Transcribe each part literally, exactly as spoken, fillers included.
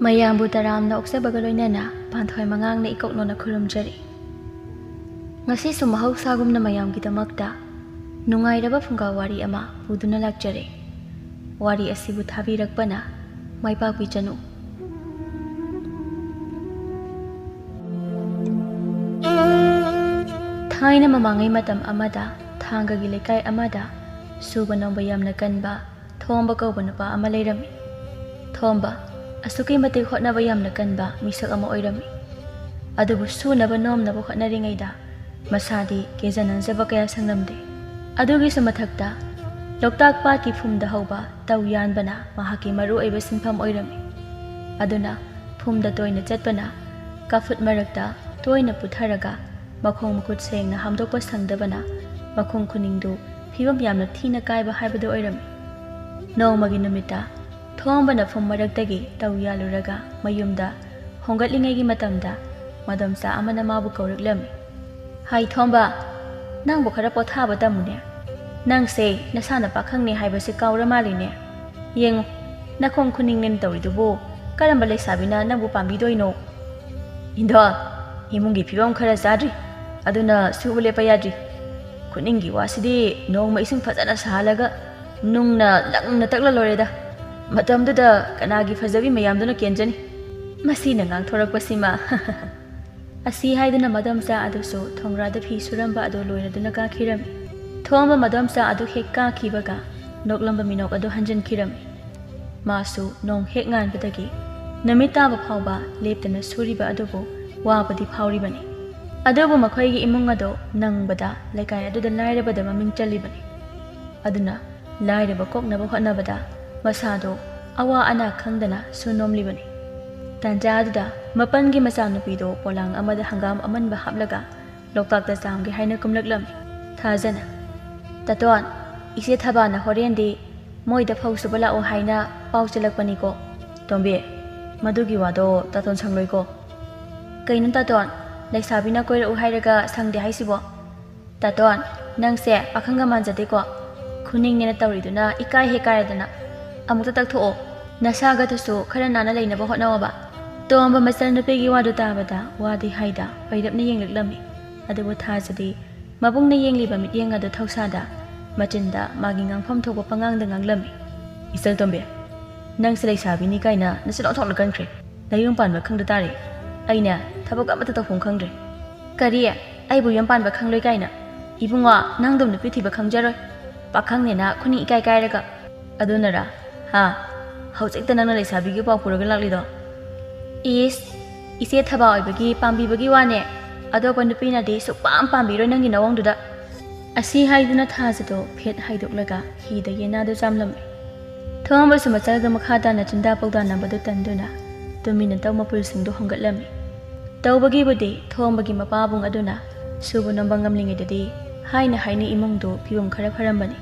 ꯃꯌꯥꯝꯕꯨ ꯇꯔꯥꯝꯅ ꯑꯣꯛꯆꯕꯒ ꯂꯣꯏꯅꯅ ꯄꯥꯟꯊꯣꯏ ꯃꯉꯥꯡꯅ ꯏꯀꯣꯛꯅꯣꯅ ꯈꯨꯔꯨꯝꯖꯔꯤ꯫ ꯉꯁꯤꯁꯨ ꯃꯍꯧꯁꯥꯒꯨꯝꯅ ꯃꯌꯥꯝꯒꯤꯗꯃꯛꯇ ꯅꯨꯡꯉꯥꯏꯔꯕ ꯐꯨꯡꯒꯥ ꯋꯥꯔꯤ ꯑꯃ ꯄꯨꯗꯨꯅ ꯂꯥꯛꯆꯔꯦ꯫ ꯋꯥꯔꯤ ꯑꯁꯤꯕꯨ ꯊꯥꯕꯤꯔꯛꯄꯅ ꯃꯥꯏ ꯄꯥꯛꯄꯤꯖꯅꯨ꯫ ꯊꯥꯏꯅ ꯃꯃꯥꯡꯉꯩ ꯃꯇꯝ ꯑꯃꯗ ꯊꯥꯡꯒꯒꯤ ꯂꯩꯀꯥꯏ ꯑꯃꯗ ꯁꯨꯕ ꯅꯣꯝꯕ ꯌꯥꯝꯅ ꯀꯟꯕ ꯊꯣꯝꯕ ꯀꯧꯕ ꯅꯨꯄꯥ ꯑꯃ ꯂꯩꯔꯝꯃꯤ꯫ ꯊꯣꯝꯕ ꯑꯁꯨꯛꯀꯤ ꯃꯇꯤꯛ ꯍꯣꯠꯅꯕ ꯌꯥꯝꯅ ꯀꯟꯕ ꯃꯤꯁꯛ ꯑꯃ ꯑꯣꯏꯔꯝꯃꯤ꯫ ꯑꯗꯨꯕꯨ ꯁꯨꯅꯕ ꯅꯣꯝꯅꯕ ꯍꯣꯠꯅꯔꯤꯉꯩꯗ ꯃꯁꯥꯗꯤ ꯀꯦꯖ ꯅꯥꯟꯖꯕ ꯀꯌꯥ ꯁꯪꯂꯝꯗꯦ꯫ ꯑꯗꯨꯒꯤꯁꯨ ꯃꯊꯛꯇ ꯂꯣꯛꯇꯥꯛ ꯄꯥꯠꯀꯤ ꯐꯨꯝꯗ ꯍꯧꯕ ꯇꯧ ꯌꯥꯟꯕꯅ ꯃꯍꯥꯛꯀꯤ ꯃꯔꯨꯑꯣꯏꯕ ꯁꯤꯟꯐꯝ ꯑꯣꯏꯔꯝꯃꯤ꯫ ꯑꯗꯨꯅ ꯐꯨꯝꯗ ꯇꯣꯏꯅ ꯆꯠꯄꯅ ꯀꯥꯐꯨꯠ ꯃꯔꯛꯇ ꯇꯣꯏꯅ ꯄꯨꯊꯔꯒ ꯃꯈꯣꯡ ꯃꯈꯨꯠ ꯁꯦꯡꯅ ꯍꯥꯝꯗꯣꯛꯄ ꯁꯪꯗꯕꯅ ꯃꯈꯣꯡ ꯈꯨꯅꯤꯡꯗꯨ ꯐꯤꯕꯝ ꯌꯥꯝꯅ ꯊꯤꯅ ꯀꯥꯏꯕ ꯍꯥꯏꯕꯗꯨ ꯑꯣꯏꯔꯝꯃꯤ꯫ ꯅꯣꯡꯃꯒꯤ ꯅꯨꯃꯤꯠꯇ ꯊꯣꯝꯕꯅ ꯐꯨꯝ ꯃꯔꯛꯇꯒꯤ ꯇꯧ ꯌꯥꯜꯂꯨꯔꯒ ꯃꯌꯨꯝꯗ ꯍꯣꯡꯒꯠꯂꯤꯉꯩꯒꯤ ꯃꯇꯝꯗ ꯃꯗꯣꯝꯆꯥ ꯑꯃꯅ ꯃꯥꯕꯨ ꯀꯧꯔꯛꯂꯝꯃꯤ꯫ "ꯍꯥꯏ ꯊꯣꯝꯕ, ꯅꯪꯕꯨ ꯈꯔ ꯄꯣꯊꯥꯕ ꯇꯝꯃꯨꯅꯦ꯫ ꯅꯪꯁꯦ ꯅꯁꯥꯅ ꯄꯥꯈꯪꯅꯦ ꯍꯥꯏꯕꯁꯦ ꯀꯥꯎꯔ ꯃꯥꯜꯂꯤꯅꯦ꯫ ꯌꯦꯡꯉꯨ, ꯅꯈꯣꯡ ꯈꯨꯅꯤꯡꯅꯦꯅ ꯇꯧꯔꯤꯗꯨꯕꯨ ꯀꯔꯝꯕ ꯂꯩꯁꯥꯕꯤꯅ ꯅꯪꯕꯨ ꯄꯥꯝꯕꯤꯗꯣꯏꯅꯣ?" "ꯏꯟꯗꯣ, ꯏꯃꯨꯡꯒꯤ ꯐꯤꯕꯝ ꯈꯔ ꯆꯥꯗ꯭ꯔꯤ, ꯑꯗꯨꯅ ꯁꯨꯕ ꯂꯦꯞꯄ ꯌꯥꯗ꯭ꯔꯤ꯫ ꯈꯨꯅꯤꯡꯒꯤ ꯋꯥꯁꯤꯗꯤ ꯅꯣꯡꯃ ꯏꯁꯤꯡ ꯐꯖꯅ ꯁꯥꯍꯜꯂꯒ ꯅꯨꯡꯅ ꯂꯪꯅ ꯇꯛꯂ ꯂꯣꯏꯔꯦꯗ꯫ ꯃꯇꯝꯗꯨꯗ ꯀꯅꯥꯒꯤ ꯐꯖꯕꯤ ꯃꯌꯥꯝꯗꯨꯅ ꯀꯦꯟꯖꯅꯤ꯫ ꯃꯁꯤꯅ ꯉꯥꯡꯊꯣꯔꯛꯄꯁꯤꯃ!" ꯑꯁꯤ ꯍꯥꯏꯗꯨꯅ ꯃꯗꯣꯝꯆꯥ ꯑꯗꯨꯁꯨ ꯊꯣꯡꯒ꯭ꯔꯥꯗ ꯐꯤ ꯁꯨꯔꯝꯕ ꯑꯗꯨ ꯂꯣꯏꯔꯗꯨꯅ ꯀꯥꯈꯤꯔꯝꯃꯤ꯫ ꯊꯣꯝꯕ ꯃꯗꯣꯝꯆꯥ ꯑꯗꯨ ꯍꯦꯛ ꯀꯥꯈꯤꯕꯒ ꯅꯣꯛꯂꯝꯕ ꯃꯤꯅꯣꯛ ꯑꯗꯨ ꯍꯟꯖꯤꯟꯈꯤꯔꯝꯃꯤ꯫ ꯃꯥꯁꯨ ꯅꯣꯡ ꯍꯦꯛ ꯉꯥꯟꯕꯗꯒꯤ ꯅꯨꯃꯤꯠ ꯇꯥꯕ ꯐꯥꯎꯕ ꯂꯦꯞꯇꯅ ꯁꯨꯔꯤꯕ ꯑꯗꯨꯕꯨ ꯋꯥꯕꯗꯤ ꯐꯥꯎꯔꯤꯕꯅꯤ꯫ ꯑꯗꯨꯕꯨ ꯃꯈꯣꯏꯒꯤ ꯏꯃꯨꯡ ꯑꯗꯨ ꯅꯪꯕꯗ ꯂꯩꯀꯥꯏ ꯑꯗꯨꯗ ꯂꯥꯏꯔꯕꯗ ꯃꯃꯤꯡ ꯆꯜꯂꯤꯕꯅꯤ꯫ ꯑꯗꯨꯅ ꯂꯥꯏꯔꯕ ꯀꯣꯛꯅꯕ ꯍꯣꯠꯅꯕꯗ ꯃꯁꯥꯗꯨ ꯑꯋꯥ ꯑꯅꯥ ꯈꯪꯗꯅ ꯁꯨ ꯅꯣꯝꯂꯤꯕꯅꯤ꯫ ꯇꯥꯟꯖꯥ ꯑꯗꯨꯗ ꯃꯄꯟꯒꯤ ꯃꯆꯥꯅꯨꯄꯤꯗꯨ ꯄꯣꯂꯥꯡ ꯑꯃꯗ ꯍꯪꯒꯥꯝ ꯑꯃꯟꯕ ꯍꯥꯞꯂꯒ ꯂꯣꯛꯇꯥꯛꯇ ꯆꯥꯝꯒꯦ ꯍꯥꯏꯅ ꯀꯨꯝꯂꯛꯂꯝꯃꯤ꯫ ꯊꯥꯖꯅ, "ꯇꯥꯇꯣꯟ, ꯏꯆꯦ ꯊꯕꯥꯅ ꯍꯣꯔꯦꯟꯗꯤ ꯃꯣꯏꯗ ꯐꯧ ꯁꯨꯕ ꯂꯥꯛꯑꯣ ꯍꯥꯏꯅ ꯄꯥꯎ ꯆꯦꯜꯂꯛꯄꯅꯤꯀꯣ꯫" "ꯇꯣꯝꯕꯤ, ꯃꯗꯨꯒꯤ ꯋꯥꯗꯣ ꯇꯥꯇꯣꯟ ꯁꯪꯂꯣꯏꯀꯣ꯫" "ꯀꯩꯅꯣ ꯇꯥꯇꯣꯟ, ꯂꯩꯁꯥꯕꯤꯅ ꯀꯣꯏꯔꯛꯎ ꯍꯥꯏꯔꯒ ꯁꯪꯗꯦ ꯍꯥꯏꯁꯤꯕꯣ? ꯇꯥꯇꯣꯟ, ꯅꯪꯁꯦ ꯄꯥꯈꯪꯒ ꯃꯥꯟꯖꯗꯦꯀꯣ꯫ ꯈꯨꯅꯤꯡꯅꯦꯅ ꯇꯧꯔꯤꯗꯨꯅ ꯏꯀꯥꯏ ꯍꯦꯛ ꯀꯥꯏꯔꯗꯅ꯫ ꯑꯃꯨꯛꯇ ꯇꯛꯊꯣꯛꯑꯣ꯫ "ꯅꯁꯥꯒꯗꯨꯁꯨ ꯈꯔ ꯅꯥꯟꯅ ꯂꯩꯅꯕ ꯍꯣꯠꯅꯧꯕ꯫" ꯇꯣꯝꯕ ꯃꯆꯟꯅꯨꯄꯤꯒꯤ ꯋꯥꯗꯨ ꯇꯥꯕꯗ ꯋꯥꯗꯤ ꯍꯥꯏꯗ ꯄꯩꯔꯞꯅ ꯌꯦꯡꯂꯛꯂꯝꯃꯤ꯫ ꯑꯗꯨꯕꯨ ꯊꯥꯖꯗꯤ ꯃꯕꯨꯡꯅ ꯌꯦꯡꯂꯤꯕ ꯃꯤꯠꯌꯦꯡ ꯑꯗꯨ ꯊꯧꯁꯥꯗ ꯃꯆꯤꯟꯗ ꯃꯥꯒꯤ ꯉꯥꯡꯐꯝ ꯊꯣꯛꯄ ꯄꯉꯥꯡꯗ ꯉꯥꯡꯂꯝꯃꯤ꯫ "ꯏꯆꯜ ꯇꯣꯝꯕꯤ, ꯅꯪꯁꯦ ꯂꯩꯁꯥꯕꯤꯅꯤ ꯀꯥꯏꯅ ꯅꯆꯤꯟ ꯑꯣꯟꯊꯣꯛꯅ ꯀꯟꯈ꯭ꯔꯦ꯫ ꯅꯌꯨꯝ ꯄꯥꯟꯕ ꯈꯪꯗ ꯇꯥꯔꯦ꯫ ꯑꯩꯅꯦ ꯊꯕꯛ ꯑꯃꯠꯇ ꯇꯧꯐꯝ ꯈꯪꯗ꯭ꯔꯦ꯫" "ꯀꯔꯤ? ꯑꯩꯕꯨ ꯌꯨꯝ ꯄꯥꯟꯕ ꯈꯪꯂꯣꯏ ꯀꯥꯏꯅ? ꯏꯕꯨꯡꯉꯣ, ꯅꯪꯗꯨꯝ ꯅꯨꯄꯤ ꯊꯤꯕ ꯈꯪꯖꯔꯣꯏ꯫ ꯄꯥꯈꯪꯅꯦꯅ ꯈꯨꯅꯤꯡ ꯏꯀꯥꯏ ꯀꯥꯏꯔꯒ꯫ ꯑꯗꯨꯅꯔ? ꯍꯥ? ꯍꯧꯖꯤꯛꯇ ꯅꯪꯅ ꯂꯩꯁꯥꯕꯤꯒꯤ ꯄꯥꯎ ꯄꯨꯔꯒ ꯂꯥꯛꯂꯤꯗꯣ?" "ꯏꯁ, ꯏꯆꯦ ꯊꯕꯥ ꯑꯣꯏꯕꯒꯤ ꯄꯥꯝꯕꯤꯕꯒꯤ ꯋꯥꯅꯦ꯫ ꯑꯇꯣꯞꯄ ꯅꯨꯄꯤꯅꯗꯤ ꯁꯨꯛꯄꯥꯝ ꯄꯥꯝꯕꯤꯔꯣꯏ ꯅꯪꯒꯤ ꯅꯑꯣꯡꯗꯨꯗ꯫" ꯑꯁꯤ ꯍꯥꯏꯗꯨꯅ ꯊꯥꯖꯗꯣ ꯐꯦꯠ ꯍꯥꯏꯗꯣꯛꯂꯒ ꯍꯤꯗ ꯌꯦꯅꯥꯗꯨ ꯆꯥꯝꯂꯝꯃꯤ꯫ ꯊꯣꯝꯕꯁꯨ ꯃꯆꯜꯒ ꯃꯈꯥ ꯇꯥꯅ ꯆꯤꯟꯗꯥ ꯄꯧꯗꯥꯅꯕꯗꯨ ꯇꯟꯗꯨꯅ ꯇꯨꯃꯤꯟꯅ ꯇꯧ ꯃꯄꯨꯜꯁꯤꯡꯗꯨ ꯍꯣꯡꯒꯠꯂꯝꯃꯤ꯫ ꯇꯧꯕꯒꯤꯕꯨꯗꯤ ꯊꯣꯝꯕꯒꯤ ꯃꯄꯥꯕꯨꯡ ꯑꯗꯨꯅ ꯁꯨꯕ ꯅꯣꯝꯕ ꯉꯝꯂꯤꯉꯩꯗꯗꯤ ꯍꯥꯏꯅ ꯍꯥꯏꯅ ꯏꯃꯨꯡꯗꯨ ꯐꯤꯕꯝ ꯈꯔ ꯐꯔꯝꯕꯅꯤ꯫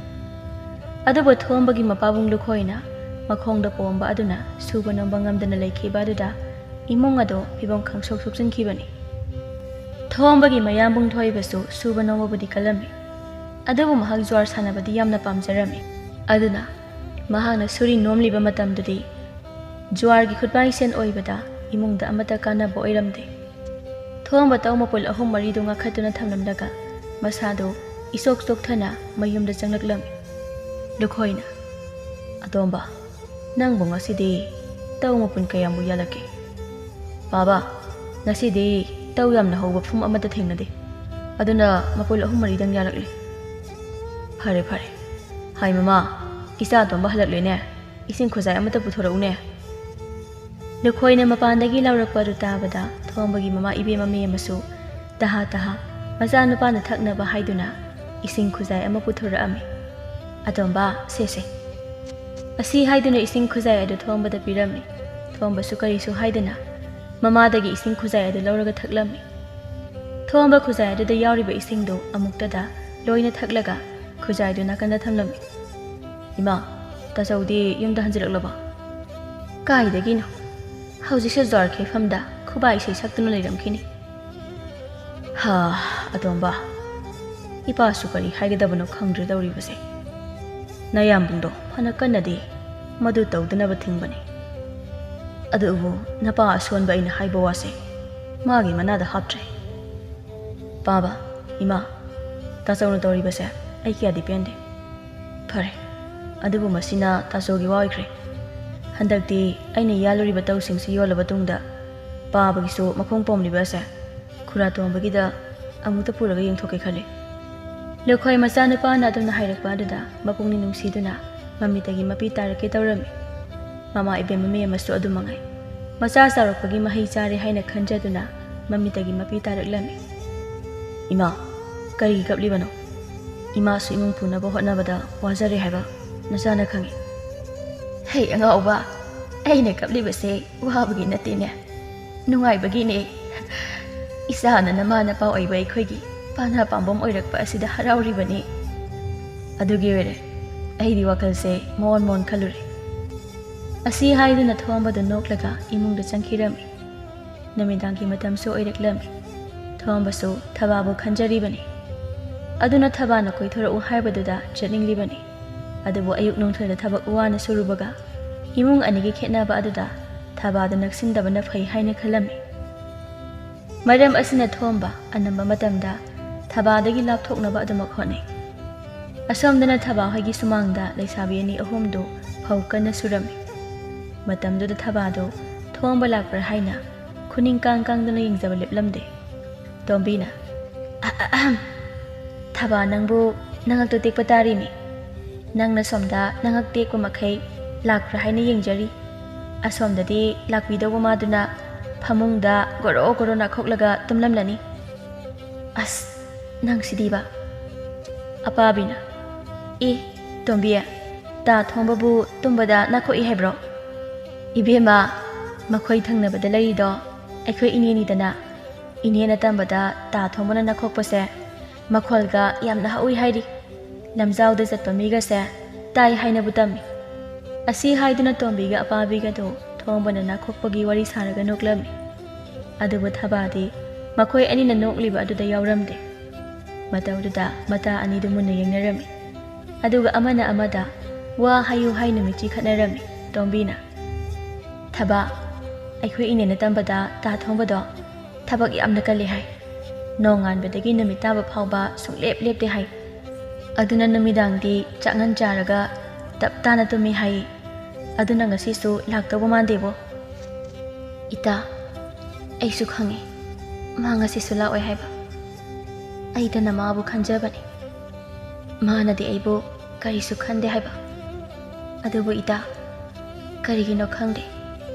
ꯑꯗꯨꯕꯨ ꯊꯣꯝꯕꯒꯤ ꯃꯄꯥꯕꯨꯡ ꯂꯨꯈꯣꯏꯅ ꯃꯈꯣꯡꯗ ꯄꯣꯝꯕ ꯑꯗꯨꯅ ꯁꯨꯕ ꯅꯣꯝꯕ ꯉꯝꯗꯅ ꯂꯩꯈꯤꯕ ꯑꯗꯨꯗ ꯏꯃꯨꯡ ꯑꯗꯨ ꯐꯤꯕꯝ ꯈꯪꯁꯣꯛ ꯁꯣꯛꯆꯤꯟꯈꯤꯕꯅꯤ꯫ ꯊꯣꯝꯕꯒꯤ ꯃꯌꯥꯝꯕꯨꯡ ꯊꯣꯏꯕꯁꯨ ꯁꯨꯕ ꯅꯣꯝꯕꯕꯨꯗꯤ ꯀꯜꯂꯝꯃꯤ꯫ ꯑꯗꯨꯕꯨ ꯃꯍꯥꯛ ꯖ꯭ꯋꯥꯔ ꯁꯥꯟꯅꯕꯗꯤ ꯌꯥꯝꯅ ꯄꯥꯝꯖꯔꯝꯃꯤ꯫ ꯑꯗꯨꯅ ꯃꯍꯥꯛꯅ ꯁꯨꯔꯤ ꯅꯣꯝꯂꯤꯕ ꯃꯇꯝꯗꯨꯗꯤ ꯖ꯭ꯋꯥꯔꯒꯤ ꯈꯨꯠꯄꯥꯏꯁꯦꯟ ꯑꯣꯏꯕꯗ ꯏꯃꯨꯡꯗ ꯑꯃꯠꯇ ꯀꯥꯟꯅꯕ ꯑꯣꯏꯔꯝꯗꯦ꯫ ꯊꯣꯝꯕ ꯇꯧ ꯃꯄꯨꯜ ꯑꯍꯨꯝ ꯃꯔꯤꯗꯨ ꯉꯥꯈꯠꯇꯨꯅ ꯊꯝꯂꯝꯂꯒ ꯃꯁꯥꯗꯨ ꯏꯆꯣꯛ ꯆꯣꯛꯊꯅ ꯃꯌꯨꯝꯗ ꯆꯪꯂꯛꯂꯝꯃꯤ꯫ ꯂꯨꯈꯣꯏꯅ, "ꯑꯇꯣꯝꯕ, ꯅꯪꯕꯨ ꯉꯁꯤꯗꯤ ꯇꯧ ꯃꯄꯨꯟ ꯀꯌꯥꯝꯕꯨ ꯌꯥꯜꯂꯛꯀꯦ?" "ꯄꯥꯕ, ꯉꯁꯤꯗꯤ ꯇꯧ ꯌꯥꯝꯅ ꯍꯧꯕ ꯐꯨꯝ ꯑꯃꯠꯇ ꯊꯦꯡꯅꯗꯦ꯫ ꯑꯗꯨꯅ ꯃꯄꯨꯜ ꯑꯍꯨꯝ ꯃꯔꯤꯗꯪ ꯌꯥꯜꯂꯛꯂꯤ꯫" "ꯐꯔꯦ, ꯐꯔꯦ꯫ ꯍꯥꯏ ꯃꯃꯥ, ꯏꯆꯥ ꯑꯇꯣꯝꯕ ꯍꯜꯂꯛꯂꯦꯅꯦ꯫ ꯏꯁꯤꯡ ꯈꯨꯖꯥꯏ ꯑꯃꯠꯇ ꯄꯨꯊꯣꯔꯛꯎꯅꯦ꯫" ꯂꯨꯈꯣꯏꯅ ꯃꯄꯥꯟꯗꯒꯤ ꯂꯥꯎꯔꯛꯄ ꯑꯗꯨ ꯇꯥꯕꯗ ꯊꯣꯝꯕꯒꯤ ꯃꯃꯥ ꯏꯕꯦꯝꯃ ꯃꯦꯝꯃꯁꯨ ꯇꯍꯥ ꯇꯍꯥ ꯃꯆꯥꯅꯨꯄꯥꯅ ꯊꯛꯅꯕ ꯍꯥꯏꯗꯨꯅ ꯏꯁꯤꯡ ꯈꯨꯖꯥꯏ ꯑꯃ ꯄꯨꯊꯣꯔꯛꯑꯝꯃꯤ꯫ "ꯑꯇꯣꯝꯕ, ꯁꯦ ꯁꯦ꯫" ꯑꯁꯤ ꯍꯥꯏꯗꯨꯅ ꯏꯁꯤꯡ ꯈꯨꯖꯥꯏ ꯑꯗꯨ ꯊꯣꯝꯕꯗ ꯄꯤꯔꯝꯃꯤ꯫ ꯊꯣꯝꯕꯁꯨ ꯀꯔꯤꯁꯨ ꯍꯥꯏꯗꯅ ꯃꯃꯥꯗꯒꯤ ꯏꯁꯤꯡ ꯈꯨꯖꯥꯏ ꯑꯗꯨ ꯂꯧꯔꯒ ꯊꯛꯂꯝꯃꯤ꯫ ꯊꯣꯝꯕ ꯈꯨꯖꯥꯏ ꯑꯗꯨꯗ ꯌꯥꯎꯔꯤꯕ ꯏꯁꯤꯡꯗꯨ ꯑꯃꯨꯛꯇꯗ ꯂꯣꯏꯅ ꯊꯛꯂꯒ ꯈꯨꯖꯥꯏꯗꯨ ꯅꯥꯀꯟꯗ ꯊꯝꯂꯝꯃꯤ꯫ "ꯏꯃꯥ, ꯇꯥꯆꯧꯗꯤ ꯌꯨꯝꯗ ꯍꯟꯖꯤꯜꯂꯛꯂꯕꯣ?" "ꯀꯥꯏꯗꯒꯤꯅꯣ? ꯍꯧꯖꯤꯛꯁꯨ ꯖ꯭ꯋꯥꯔ ꯈꯦꯐꯝꯗ ꯈꯨꯕꯥꯛ ꯏꯁꯩ ꯁꯛꯇꯨꯅ ꯂꯩꯔꯝꯈꯤꯅꯤ꯫" "ꯍꯥ, ꯑꯇꯣꯝꯕ, ꯏꯄꯥꯁꯨ ꯀꯔꯤ ꯍꯥꯏꯒꯗꯕꯅꯣ ꯈꯪꯗ꯭ꯔꯦ ꯇꯧꯔꯤꯕꯁꯦ꯫ ꯅꯌꯥꯝꯕꯨꯡꯗꯣ ꯐꯅ ꯀꯟꯅꯗꯤ ꯃꯗꯨ ꯇꯧꯗꯅꯕ ꯊꯤꯡꯕꯅꯤ꯫ ꯑꯗꯨꯕꯨ ꯅꯄꯥ ꯑꯁꯣꯟꯕ ꯑꯩꯅ ꯍꯥꯏꯕ ꯋꯥꯁꯦ ꯃꯥꯒꯤ ꯃꯅꯥꯗ ꯍꯥꯞꯇ꯭ꯔꯦ꯫ ꯄꯥꯕ, ꯏꯃꯥ, ꯇꯥꯆꯧꯅ ꯇꯧꯔꯤꯕꯁꯦ ꯑꯩ ꯀꯌꯥꯗꯤ ꯄꯦꯟꯗꯦ꯫ ꯐꯔꯦ, ꯑꯗꯨꯕꯨ ꯃꯁꯤꯅ ꯇꯥꯆꯧꯒꯤ ꯋꯥ ꯑꯣꯏꯈ꯭ꯔꯦ꯫ ꯍꯟꯗꯛꯇꯤ ꯑꯩꯅ ꯌꯥꯜꯂꯨꯔꯤꯕ ꯇꯧꯁꯤꯡꯁꯤ ꯌꯣꯜꯂꯕ ꯇꯨꯡꯗ ꯄꯥꯕꯒꯤꯁꯨ ꯃꯈꯣꯡ ꯄꯣꯝꯂꯤꯕ ꯑꯁꯦ ꯈꯨꯔꯥ ꯇꯣꯝꯕꯒꯤꯗ ꯑꯃꯨꯛꯇ ꯄꯨꯔꯒ ꯌꯦꯡꯊꯣꯛꯀꯦ ꯈꯜꯂꯤ꯫ ꯂꯨꯈꯣꯏ ꯃꯆꯥꯅꯨꯄꯥꯅ ꯑꯗꯨꯝꯅ ꯍꯥꯏꯔꯛꯄ ꯑꯗꯨꯗ ꯃꯄꯨꯛꯅꯤꯡ ꯅꯨꯡꯁꯤꯗꯨꯅ ꯃꯃꯤꯠꯇꯒꯤ ꯃꯄꯤ ꯇꯥꯔꯛꯀꯦ ꯇꯧꯔꯝꯃꯤ꯫ ꯃꯃꯥ ꯏꯕꯦꯝ ꯃꯃꯤ ꯑꯃꯁꯨ ꯑꯗꯨ ꯃꯉꯥꯏ꯫ ꯃꯆꯥ ꯆꯥꯎꯔꯛꯄꯒꯤ ꯃꯍꯩ ꯆꯥꯔꯦ ꯍꯥꯏꯅ ꯈꯟꯖꯗꯨꯅ ꯃꯃꯤꯠꯇꯒꯤ ꯃꯄꯤ ꯇꯥꯔꯛꯂꯝꯃꯤ꯫ "ꯏꯃꯥ, ꯀꯔꯤꯒꯤ ꯀꯞꯂꯤꯕꯅꯣ? ꯏꯃꯥꯁꯨ ꯏꯃꯨꯡ ꯄꯨꯅꯕ ꯍꯣꯠꯅꯕꯗ ꯋꯥꯖꯔꯦ ꯍꯥꯏꯕ ꯅꯆꯥꯅ ꯈꯪꯏ꯫" "ꯍꯩ ꯑꯉꯥꯎꯕ, ꯑꯩꯅ ꯀꯞꯂꯤꯕꯁꯦ ꯋꯥꯕꯒꯤ ꯅꯠꯇꯦꯅꯦ, ꯅꯨꯡꯉꯥꯏꯕꯒꯤꯅꯦ꯫ ꯏꯆꯥꯅ ꯅꯃꯥ ꯅꯄꯥ ꯑꯣꯏꯕ ꯑꯩꯈꯣꯏꯒꯤ ꯄꯥꯅꯥ ꯄꯥꯝꯕꯣꯝ ꯑꯣꯏꯔꯛꯄ ꯑꯁꯤꯗ ꯍꯔꯥꯎꯔꯤꯕꯅꯤ꯫ ꯑꯗꯨꯒꯤ ꯑꯣꯏꯔꯦ ꯑꯩꯗꯤ ꯋꯥꯈꯜꯁꯦ ꯃꯑꯣꯟ ꯃꯑꯣꯟ ꯈꯜꯂꯨꯔꯦ꯫" ꯑꯁꯤ ꯍꯥꯏꯗꯨꯅ ꯊꯣꯝꯕꯗꯨ ꯅꯣꯛꯂꯒ ꯏꯃꯨꯡꯗ ꯆꯪꯈꯤꯔꯝꯃꯤ꯫ ꯅꯨꯃꯤꯗꯥꯡꯒꯤ ꯃꯇꯝꯁꯨ ꯑꯣꯏꯔꯛꯂꯝꯃꯤ꯫ ꯊꯣꯝꯕꯁꯨ ꯊꯕꯥꯕꯨ ꯈꯟꯖꯔꯤꯕꯅꯤ꯫ ꯑꯗꯨꯅ ꯊꯕꯥꯅ ꯀꯣꯏꯊꯣꯔꯛꯎ ꯍꯥꯏꯕꯗꯨꯗ ꯆꯠꯅꯤꯡꯂꯤꯕꯅꯤ꯫ ꯑꯗꯨꯕꯨ ꯑꯌꯨꯛ ꯅꯨꯡꯊꯤꯜꯗ ꯊꯕꯛ ꯋꯥꯅ ꯁꯨꯔꯨꯕꯒ ꯏꯃꯨꯡ ꯑꯅꯤꯒꯤ ꯈꯦꯠꯅꯕ ꯑꯗꯨꯗ ꯊꯕꯥꯗ ꯅꯛꯁꯤꯟꯗꯕꯅ ꯐꯩ ꯍꯥꯏꯅ ꯈꯜꯂꯝꯃꯤ꯫ ꯃꯔꯝ ꯑꯁꯤꯅ ꯊꯣꯝꯕ ꯑꯅꯝꯕ ꯃꯇꯝꯗ ꯊꯕꯥꯗꯒꯤ ꯂꯥꯞꯊꯣꯛꯅꯕ ꯑꯗꯨꯃꯛ ꯍꯣꯠꯅꯩ꯫ ꯑꯁꯣꯝꯗꯅ ꯊꯕꯥ ꯍꯣꯏꯒꯤ ꯁꯨꯃꯥꯡꯗ ꯂꯩꯁꯥꯕꯤ ꯑꯅꯤ ꯑꯍꯨꯝꯗꯨ ꯐꯧ ꯀꯟꯅ ꯁꯨꯔꯝꯃꯤ꯫ ꯃꯇꯝꯗꯨꯗ ꯊꯕꯥꯗꯨ ꯊꯣꯝꯕ ꯂꯥꯛꯄ꯭ꯔꯥ ꯍꯥꯏꯅ ꯈꯨꯅꯤꯡ ꯀꯥꯡ ꯀꯥꯡꯗꯨꯅ ꯌꯦꯡꯖꯕ ꯂꯦꯞꯂꯝꯗꯦ꯫ ꯇꯣꯝꯕꯤꯅ, "ꯑ-, ꯑꯍꯝ, ꯊꯕꯥ ꯅꯪꯕꯨ ꯅꯉꯛꯇ ꯇꯦꯛꯄ ꯇꯥꯔꯤꯅꯤ꯫ ꯅꯪꯅ ꯁꯣꯝꯗ ꯅꯉꯛ ꯇꯦꯛꯄ ꯃꯈꯩ ꯂꯥꯛꯄ꯭ꯔꯥ ꯍꯥꯏꯅ ꯌꯦꯡꯖꯔꯤ꯫ ꯑꯁꯣꯝꯗꯗꯤ ꯂꯥꯛꯄꯤꯗꯧꯕ ꯃꯥꯗꯨꯅ ꯐꯃꯨꯡꯗ ꯒꯣꯔꯣ ꯒꯣꯔꯣ ꯅꯥꯈꯣꯛꯂꯒ ꯇꯨꯝꯂꯝꯂꯅꯤ꯫ ꯑꯁ, ꯅꯪꯁꯤꯗꯤꯕ꯫" ꯑꯄꯥꯕꯤꯅ, "ꯑꯦ, ꯇꯣꯝꯕꯤ, ꯇꯥ ꯊꯣꯝꯕꯕꯨ ꯇꯨꯝꯕꯗ ꯅꯥꯈꯣꯛꯏ ꯍꯥꯏꯕ꯭ꯔꯣ? ꯏꯕꯦꯝꯃ, ꯃꯈꯣꯏ ꯊꯪꯅꯕꯗ ꯂꯩꯔꯤꯗꯣ ꯑꯩꯈꯣꯏ ꯏꯅꯦꯅꯤꯗꯅ꯫ ꯏꯅꯦꯅ ꯇꯝꯕꯗ ꯇꯥ ꯊꯣꯝꯕꯅ ꯅꯥꯈꯣꯛꯄꯁꯦ ꯃꯈꯣꯜꯒ ꯌꯥꯝꯅ ꯍꯧꯏ ꯍꯥꯏꯔꯤ꯫ ꯂꯝꯖꯥꯎꯗ ꯆꯠꯄ ꯃꯤꯒꯁꯦ ꯇꯥꯏ ꯍꯥꯏꯅꯕꯨ ꯇꯝꯃꯤ꯫" ꯑꯁꯤ ꯍꯥꯏꯗꯨꯅ ꯇꯣꯝꯕꯤꯒ ꯑꯄꯥꯕꯤꯒꯗꯨ ꯊꯣꯝꯕꯅ ꯅꯥꯈꯣꯛꯄꯒꯤ ꯋꯥꯔꯤ ꯁꯥꯔꯒ ꯅꯣꯛꯂꯝꯃꯤ꯫ ꯑꯗꯨꯕꯨ ꯊꯕꯥꯗꯤ ꯃꯈꯣꯏ ꯑꯅꯤꯅ ꯅꯣꯛꯂꯤꯕ ꯑꯗꯨꯗ ꯌꯥꯎꯔꯝꯗꯦ꯫ ꯃꯇꯧꯗꯨꯗ ꯃꯇꯥ ꯑꯅꯤꯗꯨ ꯃꯨꯟꯅ ꯌꯦꯡꯅꯔꯝꯃꯤ꯫ ꯑꯗꯨꯒ ꯑꯃꯅ ꯑꯃꯗ ꯋꯥ ꯍꯥꯏꯌꯨ ꯍꯥꯏ ꯅꯨꯃꯤꯠꯁꯤ ꯈꯠꯅꯔꯝꯃꯤ ꯇꯣꯝꯕꯤꯅ꯫ "ꯊꯕꯥ, ꯑꯩꯈꯣꯏ ꯏꯅꯦꯅ ꯇꯝꯕꯗ ꯇꯥ ꯊꯣꯡꯕꯗꯣ ꯊꯕꯛ ꯌꯥꯝꯅ ꯀꯜꯂꯤ ꯍꯥꯏ꯫ ꯅꯣꯡꯉꯥꯟꯕꯗꯒꯤ ꯅꯨꯃꯤꯠ ꯇꯥꯕ ꯐꯥꯎꯕ ꯁꯨꯡꯂꯦꯞ ꯂꯦꯞꯇꯦ ꯍꯥꯏ꯫ ꯑꯗꯨꯅ ꯅꯨꯃꯤꯗꯥꯡꯗꯤ ꯆꯥꯛ ꯉꯟ ꯆꯥꯔꯒ ꯇꯞ ꯇꯥꯅ ꯇꯨꯝꯃꯤ ꯍꯥꯏ꯫ ꯑꯗꯨꯅ ꯉꯁꯤꯁꯨ ꯂꯥꯛꯇꯧꯕ ꯃꯥꯟꯗꯦꯕꯣ꯫" "ꯏꯇꯥ, ꯑꯩꯁꯨ ꯈꯪꯉꯤ ꯃꯥ ꯉꯁꯤꯁꯨ ꯂꯥꯛꯑꯣꯏ ꯍꯥꯏꯕ꯫ ꯑꯩꯗꯅ ꯃꯥꯕꯨ ꯈꯟꯖꯕꯅꯤ꯫ ꯃꯥꯅꯗꯤ ꯑꯩꯕꯨ ꯀꯔꯤꯁꯨ ꯈꯟꯗꯦ ꯍꯥꯏꯕ꯫ ꯑꯗꯨꯕꯨ ꯏꯇꯥ, ꯀꯔꯤꯒꯤꯅꯣ ꯈꯪꯗꯦ,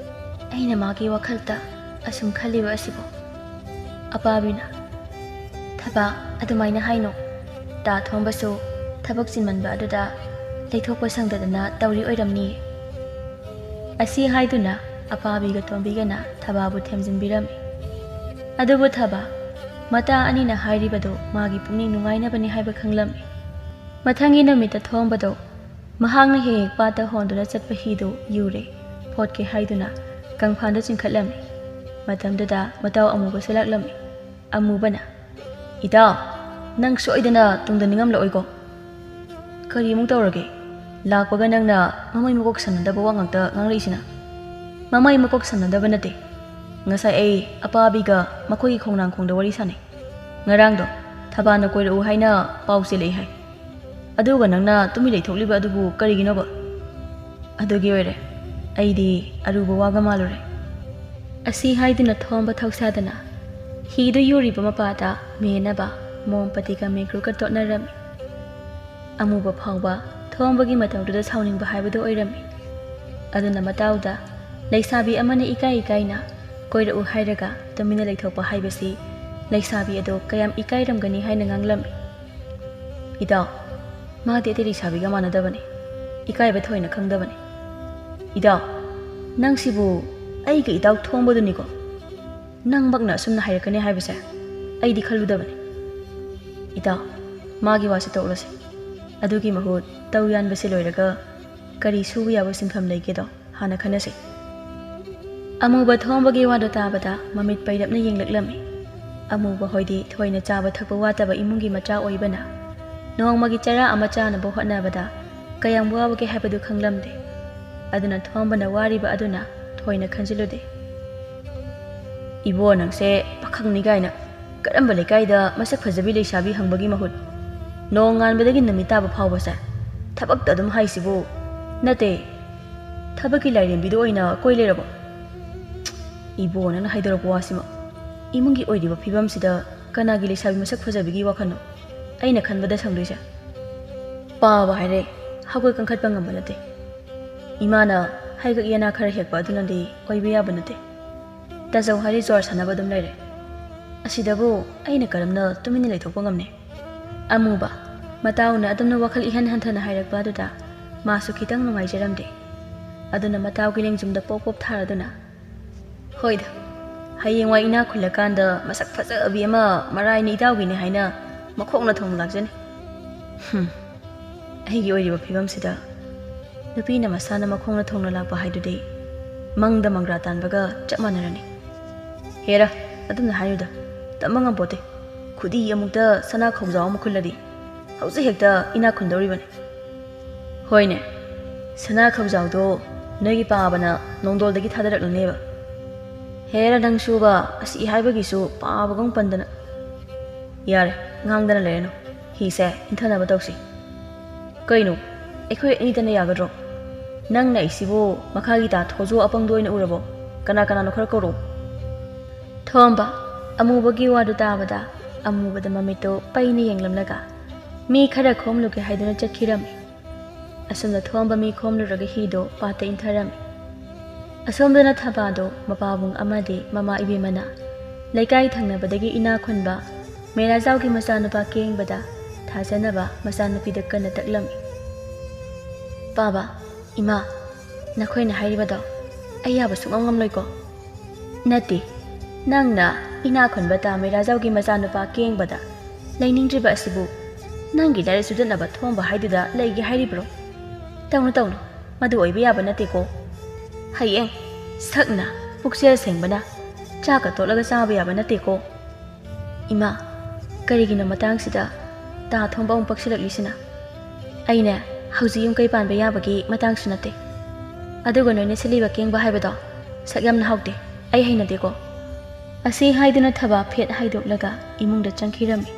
ꯑꯩꯅ ꯃꯥꯒꯤ ꯋꯥꯈꯜꯗ ꯑꯁꯨꯝ ꯈꯜꯂꯤꯕ ꯑꯁꯤꯕꯨ꯫" ꯑꯄꯥꯕꯤꯅ, "ꯊꯕꯥ, ꯑꯗꯨꯃꯥꯏꯅ ꯍꯥꯏꯅꯣ꯫ ꯇꯥ ꯊꯣꯡꯕꯁꯨ ꯊꯕꯛ ꯆꯤꯟꯃꯟꯕ ꯑꯗꯨꯗ ꯂꯩꯊꯣꯛꯄ ꯁꯪꯗꯗꯅ ꯇꯧꯔꯤ ꯑꯣꯏꯔꯝꯅꯤ꯫" ꯑꯁꯤ ꯍꯥꯏꯗꯨꯅ ꯑꯄꯥꯕꯤꯒ ꯇꯣꯝꯕꯤꯒꯅ ꯊꯕꯥꯕꯨ ꯊꯦꯝꯖꯤꯟꯕꯤꯔꯝꯃꯤ꯫ ꯑꯗꯨꯕꯨ ꯊꯕꯥ, ꯃꯇꯥ ꯑꯅꯤꯅ ꯍꯥꯏꯔꯤꯕꯗꯨ ꯃꯥꯒꯤ ꯄꯨꯛꯅꯤꯡ ꯅꯨꯡꯉꯥꯏꯅꯕꯅꯤ ꯍꯥꯏꯕ ꯈꯪꯂꯝꯃꯤ꯫ ꯃꯊꯪꯒꯤ ꯅꯨꯃꯤꯠꯇ ꯊꯣꯡꯕꯗꯣ ꯃꯍꯥꯛꯅ ꯍꯦꯛ ꯍꯦꯛ ꯄꯥꯠꯇ ꯍꯣꯟꯗꯨꯅ ꯆꯠꯄ ꯍꯤꯗꯨ ꯌꯨꯔꯦ, ꯐꯣꯠꯀꯦ ꯍꯥꯏꯗꯨꯅ ꯀꯪꯐꯥꯟꯗ ꯆꯤꯡꯈꯠꯂꯝꯃꯤ꯫ ꯃꯇꯝꯗꯨꯗ ꯃꯇꯥꯎ ꯑꯃꯨꯕꯁꯨ ꯂꯥꯛꯂꯝꯃꯤ꯫ ꯑꯃꯨꯕꯅ, "ꯏꯇꯥꯎ, ꯅꯪ ꯁꯣꯏꯗꯅ ꯇꯨꯡꯗ ꯅꯤꯡꯉꯝꯂꯛꯑꯣꯏꯀꯣ? ꯀꯔꯤ ꯑꯃꯨꯛ ꯇꯧꯔꯒꯦ? ꯂꯥꯛꯄꯒ ꯅꯪꯅ ꯃꯃꯩ ꯃꯀꯣꯛ ꯁꯝꯅꯗꯕ ꯋꯥ ꯉꯥꯛꯇ ꯉꯥꯡꯂꯛꯏꯁꯤꯅ?" "ꯃꯃꯩ ꯃꯀꯣꯛ ꯁꯝꯅꯗꯕ ꯅꯠꯇꯦ꯫ ꯉꯁꯥꯏ ꯑꯩ ꯑꯄꯥꯕꯤꯒ ꯃꯈꯣꯏꯒꯤ ꯈꯣꯡꯅꯥꯡꯈꯣꯡꯗ ꯋꯥꯔꯤ ꯁꯥꯟꯅꯩ꯫ ꯉꯔꯥꯡꯗꯣ ꯊꯕꯥꯅ ꯀꯣꯏꯔꯛꯎ ꯍꯥꯏꯅ ꯄꯥꯎ ꯆꯦꯜꯂꯛꯏ ꯍꯥꯏ꯫ ꯑꯗꯨꯒ ꯅꯪꯅ ꯇꯨꯃꯤꯟ ꯂꯩꯊꯣꯛꯂꯤꯕ ꯑꯗꯨꯕꯨ ꯀꯔꯤꯒꯤꯅꯣꯕ?" "ꯑꯗꯨꯒꯤ ꯑꯣꯏꯔꯦ, ꯑꯩꯗꯤ ꯑꯔꯨꯕ ꯋꯥꯒ ꯃꯥꯜꯂꯨꯔꯦ꯫" ꯑꯁꯤ ꯍꯥꯏꯗꯨꯅ ꯊꯣꯝꯕ ꯊꯧꯁꯥꯗꯅ ꯍꯤꯗꯨ ꯌꯨꯔꯤꯕ ꯃꯄꯥꯗ ꯃꯦꯟꯅꯕ ꯃꯣꯝꯄꯇꯤꯒ ꯃꯦꯒ꯭ꯔꯨꯒ ꯇꯣꯠꯅꯔꯝꯃꯤ꯫ ꯑꯃꯨꯕ ꯐꯥꯎꯕ ꯊꯣꯝꯕꯒꯤ ꯃꯇꯧꯗꯨꯗ ꯁꯥꯎꯅꯤꯡꯕ ꯍꯥꯏꯕꯗꯨ ꯑꯣꯏꯔꯝꯃꯤ꯫ ꯑꯗꯨꯅ ꯃꯇꯥꯎꯗ ꯂꯩꯁꯥꯕꯤ ꯑꯃꯅ ꯏꯀꯥꯏ ꯏꯀꯥꯏꯅ ꯀꯣꯏꯔꯛꯎ ꯍꯥꯏꯔꯒ ꯇꯨꯃꯤꯟꯅ ꯂꯩꯊꯣꯛꯄ ꯍꯥꯏꯕꯁꯤ ꯂꯩꯁꯥꯕꯤ ꯑꯗꯨ ꯀꯌꯥꯝ ꯏꯀꯥꯏꯔꯝꯒꯅꯤ ꯍꯥꯏꯅ ꯉꯥꯡꯂꯝꯃꯤ꯫ "ꯏꯇꯥꯎ, ꯃꯥꯗꯤ ꯑꯇꯩ ꯂꯩꯁꯥꯕꯤꯒ ꯃꯥꯟꯅꯗꯕꯅꯤ, ꯏꯀꯥꯏꯕ ꯊꯣꯏꯅ ꯈꯪꯗꯕꯅꯤ꯫ ꯏꯇꯥꯎ, ꯅꯪꯁꯤꯕꯨ ꯑꯩꯒ ꯏꯇꯥꯎ ꯊꯣꯡꯕꯗꯨꯅꯤꯀꯣ? ꯅꯪꯃꯛꯅ ꯑꯁꯨꯝꯅ ꯍꯥꯏꯔꯛꯀꯅꯤ ꯍꯥꯏꯕꯁꯦ ꯑꯩꯗꯤ ꯈꯜꯂꯨꯗꯕꯅꯤ꯫ ꯏꯇꯥꯎ, ꯃꯥꯒꯤ ꯋꯥꯁꯦ ꯇꯣꯛꯂꯁꯤ꯫ ꯑꯗꯨꯒꯤ ꯃꯍꯨꯠ ꯇꯧ ꯌꯥꯟꯕꯁꯦ ꯂꯣꯏꯔꯒ ꯀꯔꯤ ꯁꯨꯕ ꯌꯥꯕ ꯁꯤꯟꯐꯝ ꯂꯩꯒꯦꯗꯣ ꯍꯥꯟꯅ ꯈꯟꯅꯁꯤ꯫" ꯑꯃꯨꯕ ꯊꯣꯝꯕꯒꯤ ꯋꯥꯗꯣ ꯇꯥꯕꯗ ꯃꯃꯤꯠ ꯄꯩꯔꯞꯅ ꯌꯦꯡꯂꯛꯂꯝꯃꯤ꯫ ꯑꯃꯨꯕ ꯍꯣꯏꯗꯤ ꯊꯣꯏꯅ ꯆꯥꯕ ꯊꯛꯄ ꯋꯥꯠꯇꯕ ꯏꯃꯨꯡꯒꯤ ꯃꯆꯥ ꯑꯣꯏꯕꯅ ꯅꯣꯡꯃꯒꯤ ꯆꯔꯥ ꯑꯃ ꯆꯥꯅꯕ ꯍꯣꯠꯅꯕꯗ ꯀꯌꯥꯝ ꯋꯥꯕꯒꯦ ꯍꯥꯏꯕꯗꯨ ꯈꯪꯂꯝꯗꯦ꯫ ꯑꯗꯨꯅ ꯊꯣꯝꯕꯅ ꯋꯥꯔꯤꯕ ꯑꯗꯨꯅ ꯊꯣꯏꯅ ꯈꯟꯖꯤꯜꯂꯨꯗꯦ꯫ "ꯏꯕꯣ, ꯅꯪꯁꯦ ꯄꯥꯈꯪꯅꯤ ꯀꯥꯏꯅ ꯀꯔꯝꯕ ꯂꯩꯀꯥꯏꯗ ꯃꯁꯛ ꯐꯖꯕꯤ ꯂꯩꯁꯥꯕꯤ ꯍꯪꯕꯒꯤ ꯃꯍꯨꯠ, ꯅꯣꯡ ꯉꯥꯟꯕꯗꯒꯤ ꯅꯨꯃꯤꯠ ꯇꯥꯕ ꯐꯥꯎꯕꯁꯦ ꯊꯕꯛꯇ ꯑꯗꯨꯝ ꯍꯥꯏꯁꯤꯕꯨ? ꯅꯠꯇꯦ, ꯊꯕꯛꯀꯤ ꯂꯥꯏꯔꯦꯝꯕꯤꯗ ꯑꯣꯏꯅ ꯀꯣꯏ ꯂꯩꯔꯕꯣ? ꯏꯕꯣ, ꯅꯪꯅ ꯍꯥꯏꯗꯣꯔꯛꯄ ꯋꯥꯁꯤꯃ, ꯏꯃꯨꯡꯒꯤ ꯑꯣꯏꯔꯤꯕ ꯐꯤꯕꯝꯁꯤꯗ ꯀꯅꯥꯒꯤ ꯂꯩꯁꯥꯕꯤ ꯃꯁꯛ ꯐꯖꯕꯤꯒꯤ ꯋꯥꯈꯜꯅꯣ ꯑꯩꯅ ꯈꯟꯕꯗ ꯁꯪꯗꯣꯏꯁꯦ? ꯄꯥꯕ ꯍꯥꯏꯔꯦ, ꯍꯧꯒꯠ ꯀꯟꯈꯠꯄ ꯉꯝꯕ ꯅꯠꯇꯦ꯫ ꯏꯃꯥꯅ ꯍꯩꯒꯛ ꯌꯦꯅꯥ ꯈꯔ ꯍꯦꯛꯄ ꯑꯗꯨꯅꯗꯤ ꯑꯣꯏꯕ ꯌꯥꯕ ꯅꯠꯇꯦ꯫ ꯇꯥꯖꯧ ꯍꯥꯏꯔꯤ ꯖ꯭ꯋꯥꯔ ꯁꯥꯟꯅꯕ ꯑꯗꯨꯝ ꯂꯩꯔꯦ꯫ ꯑꯁꯤꯗꯕꯨ ꯑꯩꯅ ꯀꯔꯝꯅ ꯇꯨꯃꯤꯟꯅ ꯂꯩꯊꯣꯛꯄ ꯉꯝꯅꯤ?" ꯑꯃꯨꯕ, ꯃꯇꯥꯎꯅ ꯑꯗꯨꯝꯅ ꯋꯥꯈꯜ ꯏꯍꯟ ꯍꯟꯊꯅ ꯍꯥꯏꯔꯛꯄ ꯑꯗꯨꯗ ꯃꯥꯁꯨ ꯈꯤꯇꯪ ꯅꯨꯡꯉꯥꯏꯖꯔꯝꯗꯦ꯫ ꯑꯗꯨꯅ ꯃꯇꯥꯎꯒꯤ ꯂꯦꯡꯖꯨꯝꯗ ꯄꯣꯞ ꯄꯣꯞ ꯊꯥꯔꯗꯨꯅ, "ꯍꯣꯏꯗ, ꯍꯌꯦꯡꯋꯥꯏ ꯏꯅꯥꯛ ꯈꯨꯜꯂꯀꯥꯟꯗ ꯃꯁꯛ ꯐꯖꯕꯤ ꯑꯃ ꯃꯔꯥꯏꯅ ꯏꯇꯥꯎꯒꯤꯅꯤ ꯍꯥꯏꯅ ꯃꯈꯣꯡꯅ ꯊꯣꯡ ꯂꯥꯛꯆꯅꯤ꯫ ꯍꯨꯝ, ꯑꯩꯒꯤ ꯑꯣꯏꯔꯤꯕ ꯐꯤꯕꯝꯁꯤꯗ ꯅꯨꯄꯤꯅ ꯃꯁꯥꯅ ꯃꯈꯣꯡꯅ ꯊꯣꯡꯅ ꯂꯥꯛꯄ ꯍꯥꯏꯗꯨꯗꯤ ꯃꯪꯗ ꯃꯪꯒ꯭ꯔꯥ ꯇꯥꯟꯕꯒ ꯆꯞ ꯃꯥꯟꯅꯔꯅꯤ꯫ ꯍꯦꯔꯥ, ꯑꯗꯨꯝꯅ ꯍꯥꯏꯅꯨꯗ, ꯇꯝꯕ ꯉꯝꯄꯣꯠꯇꯦ꯫ ꯈꯨꯗꯤ ꯑꯃꯨꯛꯇ ꯁꯅꯥ ꯈꯧꯖꯥꯎ ꯑꯃ ꯈꯨꯜꯂꯗꯤ ꯍꯧꯖꯤꯛ ꯍꯦꯛꯇ ꯏꯅꯥꯛ ꯈꯨꯟꯗꯧꯔꯤꯕꯅꯤ꯫ ꯍꯣꯏꯅꯦ, ꯁꯅꯥ ꯈꯧꯖꯥꯎꯗꯣ ꯅꯣꯏꯒꯤ ꯄꯥꯕꯅ ꯅꯣꯡꯗꯣꯜꯗꯒꯤ ꯊꯥꯗꯔꯛꯂꯅꯦꯕ꯫ ꯍꯦꯔꯥ, ꯅꯪꯁꯨꯕ, ꯑꯁꯤ ꯍꯥꯏꯕꯒꯤꯁꯨ ꯄꯥꯕꯒ ꯑꯃꯨꯛ ꯄꯟꯗꯅ꯫ ꯌꯥꯔꯦ, ꯉꯥꯡꯗꯅ ꯂꯩꯔꯅꯨ꯫ ꯍꯤꯁꯦ ꯏꯟꯊꯅꯕ ꯇꯧꯁꯤ꯫ ꯀꯩꯅꯣ, ꯑꯩꯈꯣꯏ ꯑꯅꯤꯗꯅ ꯌꯥꯒꯗ꯭ꯔꯣ? ꯅꯪꯅ ꯑꯩꯁꯤꯕꯨ ꯃꯈꯥꯒꯤ ꯇꯥ ꯊꯣꯖꯣ ꯑꯄꯪꯗꯣ ꯑꯣꯏꯅ ꯎꯔꯕꯣ? ꯀꯅꯥ ꯀꯅꯥꯅꯣ ꯈꯔ ꯀꯧꯔꯣ꯫ ꯊꯣꯝꯕ, ꯑꯃꯨꯕꯒꯤ ꯋꯥꯗꯨ ꯇꯥꯕꯗ ꯑꯃꯨꯕꯗ ꯃꯃꯤꯠꯇꯨ ꯄꯩꯅ ꯌꯦꯡꯂꯝꯂꯒ ꯃꯤ ꯈꯔ ꯈꯣꯝꯂꯨꯒꯦ ꯍꯥꯏꯗꯨꯅ ꯆꯠꯈꯤꯔꯝꯃꯤ꯫ ꯑꯁꯣꯝꯗ ꯊꯣꯝꯕ ꯃꯤ ꯈꯣꯝꯂꯨꯔꯒ ꯍꯤꯗꯣ ꯄꯥꯠꯇ ꯏꯟꯊꯔꯝꯃꯤ꯫ ꯑꯁꯣꯝꯗꯅ ꯊꯕꯥꯗꯣ ꯃꯄꯥꯕꯨꯡ ꯑꯃꯗꯤ ꯃꯃꯥ ꯏꯕꯦꯝꯃꯅ ꯂꯩꯀꯥꯏ ꯊꯪꯅꯕꯗꯒꯤ ꯏꯅꯥ ꯈꯨꯟꯕ ꯃꯦꯔꯥꯖꯥꯎꯒꯤ ꯃꯆꯥꯅꯨꯄꯥ ꯀꯦꯡꯕꯗ ꯊꯥꯖꯅꯕ ꯃꯆꯥꯅꯨꯄꯤꯗ ꯀꯟꯅ ꯇꯛꯂꯝꯃꯤ꯫ "ꯄꯥꯕ, ꯏꯃꯥ, ꯅꯈꯣꯏꯅ ꯍꯥꯏꯔꯤꯕꯗꯣ ꯑꯩ ꯌꯥꯕ ꯁꯨꯡꯉꯝ ꯉꯝꯂꯣꯏꯀꯣ꯫ ꯅꯠꯇꯦ, ꯅꯪꯅ ꯏꯅꯥ ꯈꯨꯟꯕ ꯇꯥ ꯃꯦꯔꯥꯖꯥꯎꯒꯤ ꯃꯆꯥꯅꯨꯄꯥ ꯀꯦꯡꯕꯗ ꯂꯩꯅꯤꯡꯗ꯭ꯔꯤꯕ ꯑꯁꯤꯕꯨ ꯅꯪꯒꯤ ꯂꯥꯏꯔꯤꯛ ꯆꯨꯗꯠꯅꯕ ꯊꯣꯝꯕ ꯍꯥꯏꯗꯨꯗ ꯂꯩꯒꯦ ꯍꯥꯏꯔꯤꯕ꯭ꯔꯣ? ꯇꯧꯅꯨ, ꯇꯧꯅꯨ, ꯃꯗꯨ ꯑꯣꯏꯕ ꯌꯥꯕ ꯅꯠꯇꯦꯀꯣ꯫ ꯍꯌꯦꯡ ꯁꯛꯅ ꯄꯨꯛꯆꯦꯜ ꯁꯦꯡꯕꯅ ꯆꯥꯛꯀ ꯇꯣꯠꯂꯒ ꯆꯥꯕ ꯌꯥꯕ ꯅꯠꯇꯦꯀꯣ꯫ ꯏꯃꯥ, ꯀꯔꯤꯒꯤꯅꯣ ꯃꯇꯥꯡꯁꯤꯗ ꯇꯥ ꯊꯣꯝꯕ ꯑꯃꯨꯛ ꯄꯛꯁꯤꯜꯂꯛꯂꯤꯁꯤꯅ? ꯑꯩꯅꯦ, ꯍꯧꯖꯤꯛ ꯌꯨꯝ ꯀꯩ ꯄꯥꯟꯕ ꯌꯥꯕꯒꯤ ꯃꯇꯥꯡꯁꯨ ꯅꯠꯇꯦ꯫ ꯑꯗꯨꯒ ꯅꯣꯏꯅ ꯁꯤꯜꯂꯤꯕ ꯀꯦꯡꯕ ꯍꯥꯏꯕꯗꯣ ꯁꯛ ꯌꯥꯝꯅ ꯍꯥꯎꯇꯦ꯫ ꯑꯩ ꯍꯩꯅꯗꯦꯀꯣ꯫ ꯑꯁꯤ ꯍꯥꯏꯗꯨꯅ ꯊꯕꯥ ꯐꯦꯠ ꯍꯥꯏꯗꯣꯛꯂꯒ ꯏꯃꯨꯡꯗ ꯆꯪꯈꯤꯔꯝꯃꯤ꯫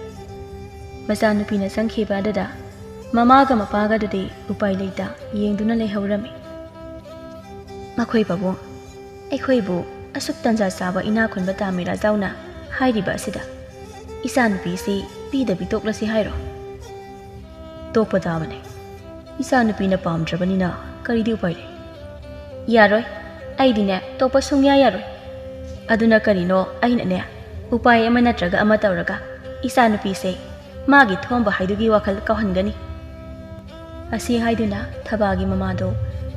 ꯃꯆꯥꯅꯨꯄꯤꯅ ꯆꯪꯈꯤꯕ ꯑꯗꯨꯗ ꯃꯃꯥꯒ ꯃꯄꯥꯒꯗꯨꯗꯤ ꯎꯄꯥꯏ ꯂꯩꯇ ꯌꯦꯡꯗꯨꯅ ꯂꯩꯍꯧꯔꯝꯃꯤ꯫ "ꯃꯈꯣꯏ ꯄꯥꯕꯨꯡ, ꯑꯩꯈꯣꯏꯕꯨ ꯑꯁꯨꯛ ꯇꯟꯖꯥ ꯆꯥꯕ ꯏꯅꯥꯛ ꯈꯨꯟꯕ ꯇꯥꯃꯤꯔꯥ ꯖꯥꯎꯅ ꯍꯥꯏꯔꯤꯕ ꯑꯁꯤꯗ ꯏꯆꯥꯅꯨꯄꯤꯁꯤ ꯄꯤꯗꯕꯤ ꯇꯣꯛꯂꯁꯤ ꯍꯥꯏꯔꯣ?" "ꯇꯣꯛꯄ ꯇꯥꯕꯅꯤ꯫ ꯏꯆꯥꯅꯨꯄꯤꯅ ꯄꯥꯝꯗ꯭ꯔꯕꯅꯤꯅ ꯀꯔꯤꯗꯤ ꯎꯄꯥꯏ ꯂꯩ?" "ꯌꯥꯔꯣꯏ, ꯑꯩꯗꯤꯅꯦ ꯇꯣꯛꯄ ꯁꯨꯡꯌꯥ ꯌꯥꯔꯣꯏ꯫ ꯑꯗꯨꯅ ꯀꯔꯤꯅꯣ, ꯑꯩꯅꯅꯦ ꯎꯄꯥꯏ ꯑꯃ ꯅꯠꯇ꯭ꯔꯒ ꯑꯃ ꯇꯧꯔꯒ ꯏꯆꯥꯅꯨꯄꯤꯁꯦ ꯃꯥꯒꯤ ꯊꯣꯝꯕ ꯍꯥꯏꯗꯨꯒꯤ ꯋꯥꯈꯜ ꯀꯥꯎꯍꯟꯒꯅꯤ꯫" ꯑꯁꯤ ꯍꯥꯏꯗꯨꯅ ꯊꯕꯥꯒꯤ ꯃꯃꯥꯗꯣ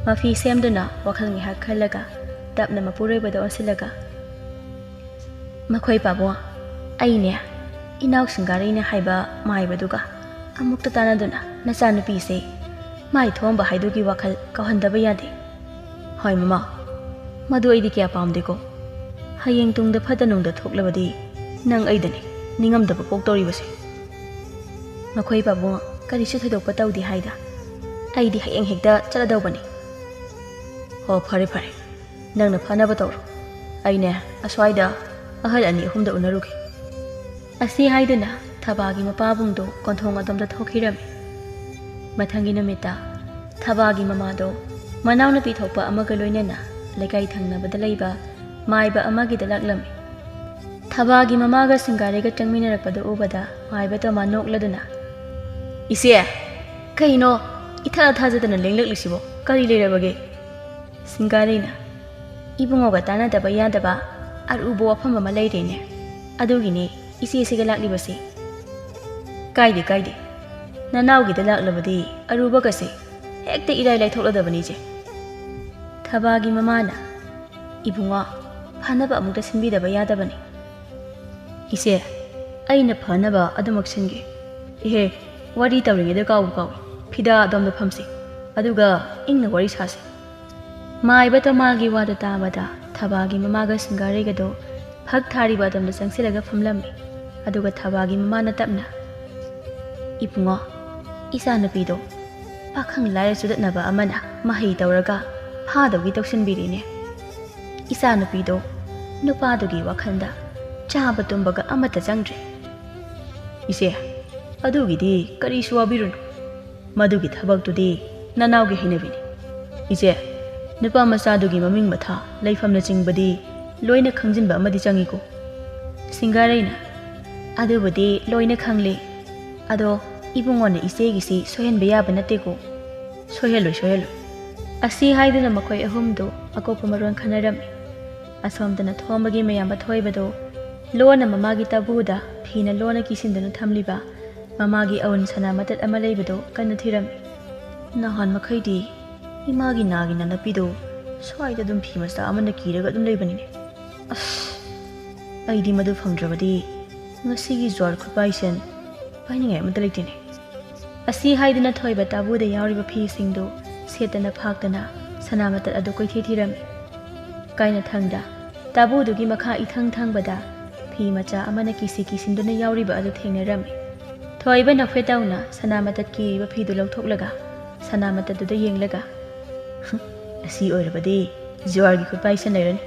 ꯃꯐꯤ ꯁꯦꯝꯗꯨꯅ ꯋꯥꯈꯜ ꯉꯥꯏꯍꯥꯛ ꯈꯜꯂꯒ ꯇꯞꯅ ꯃꯄꯨꯔꯣꯏꯕꯗ ꯑꯣꯟꯁꯤꯜꯂꯒ, "ꯃꯈꯣꯏ ꯄꯥꯕꯨꯡ, ꯑꯩꯅꯦ ꯏꯅꯥꯎ ꯁꯤꯡꯒꯥꯔꯩꯅ ꯍꯥꯏꯕ ꯃꯥꯏꯕꯗꯨꯒ ꯑꯃꯨꯛꯇ ꯇꯥꯟꯅꯗꯨꯅ ꯅꯆꯥꯅꯨꯄꯤꯁꯦ ꯃꯥꯏ ꯊꯣꯝꯕ ꯍꯥꯏꯗꯨꯒꯤ ꯋꯥꯈꯜ ꯀꯥꯎꯍꯟꯗꯕ ꯌꯥꯗꯦ꯫" "ꯍꯣꯏ ꯃꯃꯥ, ꯃꯗꯨ ꯑꯩꯗꯤ ꯀꯌꯥ ꯄꯥꯝꯗꯦꯀꯣ꯫ ꯍꯌꯦꯡ ꯇꯨꯡꯗ ꯐꯠꯇ ꯅꯨꯡꯗ ꯊꯣꯛꯂꯕꯗꯤ ꯅꯪ ꯑꯩꯗꯅꯤ ꯅꯤꯡꯉꯝꯗꯕ ꯄꯣꯛꯇꯧꯔꯤꯕꯁꯦ꯫" "ꯃꯈꯣꯏ ꯄꯥꯕꯨꯡ, ꯀꯔꯤꯁꯨ ꯊꯣꯏꯗꯣꯛꯄ ꯇꯧꯗꯦ ꯍꯥꯏꯗ꯫ ꯑꯩꯗꯤ ꯍꯌꯦꯡ ꯍꯦꯛꯇ ꯆꯠꯂꯗꯧꯕꯅꯤ꯫" "ꯍꯣ, ꯐꯔꯦ ꯐꯔꯦ, ꯅꯪꯅ ꯐꯅꯕ ꯇꯧꯔꯣ꯫ ꯑꯩꯅꯦ ꯑꯁ꯭ꯋꯥꯏꯗ ꯑꯍꯜ ꯑꯅꯤ ꯑꯍꯨꯝꯗ ꯎꯅꯔꯨꯒꯦ꯫" ꯑꯁꯤ ꯍꯥꯏꯗꯨꯅ ꯊꯕꯥꯒꯤ ꯃꯄꯥꯕꯨꯡꯗꯣ ꯀꯣꯟꯊꯣꯡ ꯑꯗꯣꯝꯗ ꯊꯣꯛꯈꯤꯔꯝꯃꯤ꯫ ꯃꯊꯪꯒꯤ ꯅꯨꯃꯤꯠꯇ ꯊꯕꯥꯒꯤ ꯃꯃꯥꯗꯣ ꯃꯅꯥꯎꯅꯨꯄꯤ ꯊꯣꯛꯄ ꯑꯃꯒ ꯂꯣꯏꯅꯅ ꯂꯩꯀꯥꯏ ꯊꯪꯅꯕꯗ ꯂꯩꯕ ꯃꯥꯏꯕ ꯑꯃꯒꯤꯗ ꯂꯥꯛꯂꯝꯃꯤ꯫ ꯊꯕꯥꯒꯤ ꯃꯃꯥꯒ ꯁꯤꯡꯒꯥꯔꯩꯒ ꯆꯪꯃꯤꯟꯅꯔꯛꯄꯗꯨ ꯎꯕꯗ ꯃꯥꯏꯕ ꯇꯣꯃꯥ ꯅꯣꯛꯂꯗꯨꯅ, "ꯏꯆꯦ, ꯀꯩꯅꯣ ꯏꯊꯥ ꯊꯥꯖꯗꯅ ꯂꯦꯡꯂꯛꯂꯤꯁꯤꯕꯣ? ꯀꯔꯤ ꯂꯩꯔꯕꯒꯦ?" ꯁꯤꯡꯒꯥꯔꯩꯅ, "ꯏꯕꯨꯡꯉꯣꯒ ꯇꯥꯟꯅꯗꯕ ꯌꯥꯗꯕ ꯑꯔꯨꯕ ꯋꯥꯐꯝ ꯑꯃ ꯂꯩꯔꯦꯅꯦ꯫ ꯑꯗꯨꯒꯤꯅꯦ ꯏꯆꯦꯁꯤꯒ ꯂꯥꯛꯂꯤꯕꯁꯦ꯫" "ꯀꯥꯏꯗꯦ, ꯀꯥꯏꯗꯦ꯫ ꯅꯅꯥꯎꯒꯤꯗ ꯂꯥꯛꯂꯕꯗꯤ ꯑꯔꯨꯕꯒꯁꯦ ꯍꯦꯛꯇ ꯏꯔꯥꯏ ꯂꯥꯏꯊꯣꯛꯂꯗꯕꯅꯤ, ꯏꯆꯦ꯫" ꯊꯕꯥꯒꯤ ꯃꯃꯥꯅ, "ꯏꯕꯨꯡꯉꯣ, ꯐꯅꯕ ꯑꯃꯨꯛꯇ ꯁꯤꯟꯕꯤꯗꯕ ꯌꯥꯗꯕꯅꯤ꯫" "ꯏꯆꯦ, ꯑꯩꯅ ꯐꯅꯕ ꯑꯗꯨꯃꯛ ꯁꯤꯟꯒꯦ꯫ ꯏꯍꯦ, ꯋꯥꯔꯤ ꯇꯧꯔꯤꯉꯩꯗ ꯀꯥꯎꯕ ꯀꯥꯎꯏ꯫ ꯐꯤꯗꯥ ꯑꯗꯣꯝꯗ ꯐꯝꯁꯤ, ꯑꯗꯨꯒ ꯏꯪꯅ ꯋꯥꯔꯤ ꯁꯥꯁꯤ꯫" ꯃꯥꯏꯕ ꯇꯣꯃꯥꯒꯤ ꯋꯥꯗꯨ ꯇꯥꯕꯗ ꯊꯕꯥꯒꯤ ꯃꯃꯥꯒ ꯁꯤꯡꯒꯥꯔꯩꯒꯗꯣ ꯐꯛ ꯊꯥꯔꯤꯕ ꯑꯗꯣꯝꯗ ꯆꯪꯁꯤꯜꯂꯒ ꯐꯝꯂꯝꯃꯤ꯫ ꯑꯗꯨꯒ ꯊꯕꯥꯒꯤ ꯃꯃꯥꯅ ꯇꯞꯅ, "ꯏꯕꯨꯡꯉꯣ, ꯏꯆꯥꯅꯨꯄꯤꯗꯣ ꯄꯥꯈꯪ ꯂꯥꯏꯔ ꯆꯨꯗꯠꯅꯕ ꯑꯃꯅ ꯃꯍꯩ ꯇꯧꯔꯒ ꯐꯥꯗꯧꯒꯤ ꯇꯧꯁꯤꯟꯕꯤꯔꯤꯅꯦ꯫ ꯏꯆꯥꯅꯨꯄꯤꯗꯣ ꯅꯨꯄꯥꯗꯨꯒꯤ ꯋꯥꯈꯜꯗ ꯆꯥꯕ ꯇꯨꯝꯕꯒ ꯑꯃꯠꯇ ꯆꯪꯗ꯭ꯔꯦ꯫ "ꯏꯆꯦ, ꯑꯗꯨꯒꯤꯗꯤ ꯀꯔꯤꯁꯨ ꯋꯥꯕꯤꯔꯨꯅꯨ꯫ ꯃꯗꯨꯒꯤ ꯊꯕꯛꯇꯨꯗꯤ ꯅꯅꯥꯎꯒꯤ ꯍꯩꯅꯕꯤꯅꯤ꯫ ꯏꯆꯦ, ꯅꯨꯄꯥ ꯃꯆꯥꯗꯨꯒꯤ ꯃꯃꯤꯡ ꯃꯊꯥ, ꯂꯩꯐꯝꯅꯆꯤꯡꯕꯗꯤ ꯂꯣꯏꯅ ꯈꯪꯖꯤꯟꯕ ꯑꯃꯗꯤ ꯆꯪꯏꯀꯣ?" ꯁꯤꯡꯒꯥꯔꯩꯅ, "ꯑꯗꯨꯕꯨꯗꯤ ꯂꯣꯏꯅ ꯈꯪꯂꯦ꯫ ꯑꯗꯣ ꯏꯕꯨꯡꯉꯣꯅ ꯏꯆꯦꯒꯤꯁꯤ ꯁꯣꯏꯍꯟꯕ ꯌꯥꯕ ꯅꯠꯇꯦꯀꯣ?" "ꯁꯣꯏꯍꯜꯂꯣꯏ, ꯁꯣꯏꯍꯜꯂꯣꯏ꯫" ꯑꯁꯤ ꯍꯥꯏꯗꯨꯅ ꯃꯈꯣꯏ ꯑꯍꯨꯝꯗꯨ ꯑꯀꯨꯞꯄ ꯃꯔꯣꯜ ꯈꯟꯅꯔꯝꯃꯤ꯫ ꯑꯁꯣꯝꯗꯅ ꯊꯣꯝꯕꯒꯤ ꯃꯌꯥꯝꯕ ꯊꯣꯏꯕꯗꯣ ꯂꯣꯟꯅ ꯃꯃꯥꯒꯤ ꯇꯥꯕꯨꯗ ꯐꯤꯅ ꯂꯣꯟꯅ ꯀꯤꯁꯤꯟꯗꯨꯅ ꯊꯝꯂꯤꯕ ꯃꯃꯥꯒꯤ ꯑꯎꯟ ꯁꯅꯥ ꯃꯇꯠ ꯑꯃ ꯂꯩꯕꯗꯣ ꯀꯟꯅ ꯊꯤꯔꯝꯃꯤ꯫ "ꯅꯍꯥꯟ ꯃꯈꯩꯗꯤ ꯏꯃꯥꯒꯤ ꯅꯥꯒꯤ ꯅꯥꯅꯞꯄꯤꯗꯣ ꯁ꯭ꯋꯥꯏꯗ ꯑꯗꯨꯝ ꯐꯤ ꯃꯆꯥ ꯑꯃꯅ ꯀꯤꯔꯒ ꯑꯗꯨꯝ ꯂꯩꯕꯅꯤꯅꯦ꯫ ꯑꯁ, ꯑꯩꯗꯤ ꯃꯗꯨ ꯐꯪꯗ꯭ꯔꯕꯗꯤ ꯉꯁꯤꯒꯤ ꯖ꯭ꯋꯥꯔ ꯈꯨꯠꯄꯥꯏꯁꯦꯟ ꯄꯥꯏꯅꯤꯡꯉꯥꯏ ꯑꯃꯠꯇ ꯂꯩꯇꯦꯅꯦ꯫" ꯑꯁꯤ ꯍꯥꯏꯗꯨꯅ ꯊꯣꯏꯕ ꯇꯥꯕꯨꯗ ꯌꯥꯎꯔꯤꯕ ꯐꯤꯁꯤꯡꯗꯨ ꯁꯦꯠꯇꯅ ꯐꯥꯛꯇꯅ ꯁꯅꯥ ꯃꯇꯠ ꯑꯗꯨ ꯀꯣꯏꯊꯤ ꯊꯤꯔꯝꯃꯤ꯫ ꯀꯥꯏꯅꯊꯪꯗ ꯇꯥꯕꯨꯗꯨꯒꯤ ꯃꯈꯥ ꯏꯊꯪ ꯊꯪꯕꯗ ꯐꯤ ꯃꯆꯥ ꯑꯃꯅ ꯀꯤꯁꯤ ꯀꯤꯁꯤꯟꯗꯨꯅ ꯌꯥꯎꯔꯤꯕ ꯑꯗꯨ ꯊꯦꯡꯅꯔꯝꯃꯤ꯫ ꯊꯣꯏꯕ ꯅꯣꯛꯐꯦꯠ ꯇꯧꯅ ꯁꯅꯥ ꯃꯇꯠ ꯀꯤꯔꯤꯕ ꯐꯤꯗꯨ ꯂꯧꯊꯣꯛꯂꯒ ꯁꯅꯥ ꯃꯇꯠꯇꯨꯗ ꯌꯦꯡꯂꯒ, "ꯍꯨꯝ, ꯑꯁꯤ ꯑꯣꯏꯔꯕꯗꯤ ꯖ꯭ꯋꯥꯔꯒꯤ ꯈꯨꯠꯄꯥꯏꯁꯦꯟ ꯂꯩꯔꯅꯤ꯫"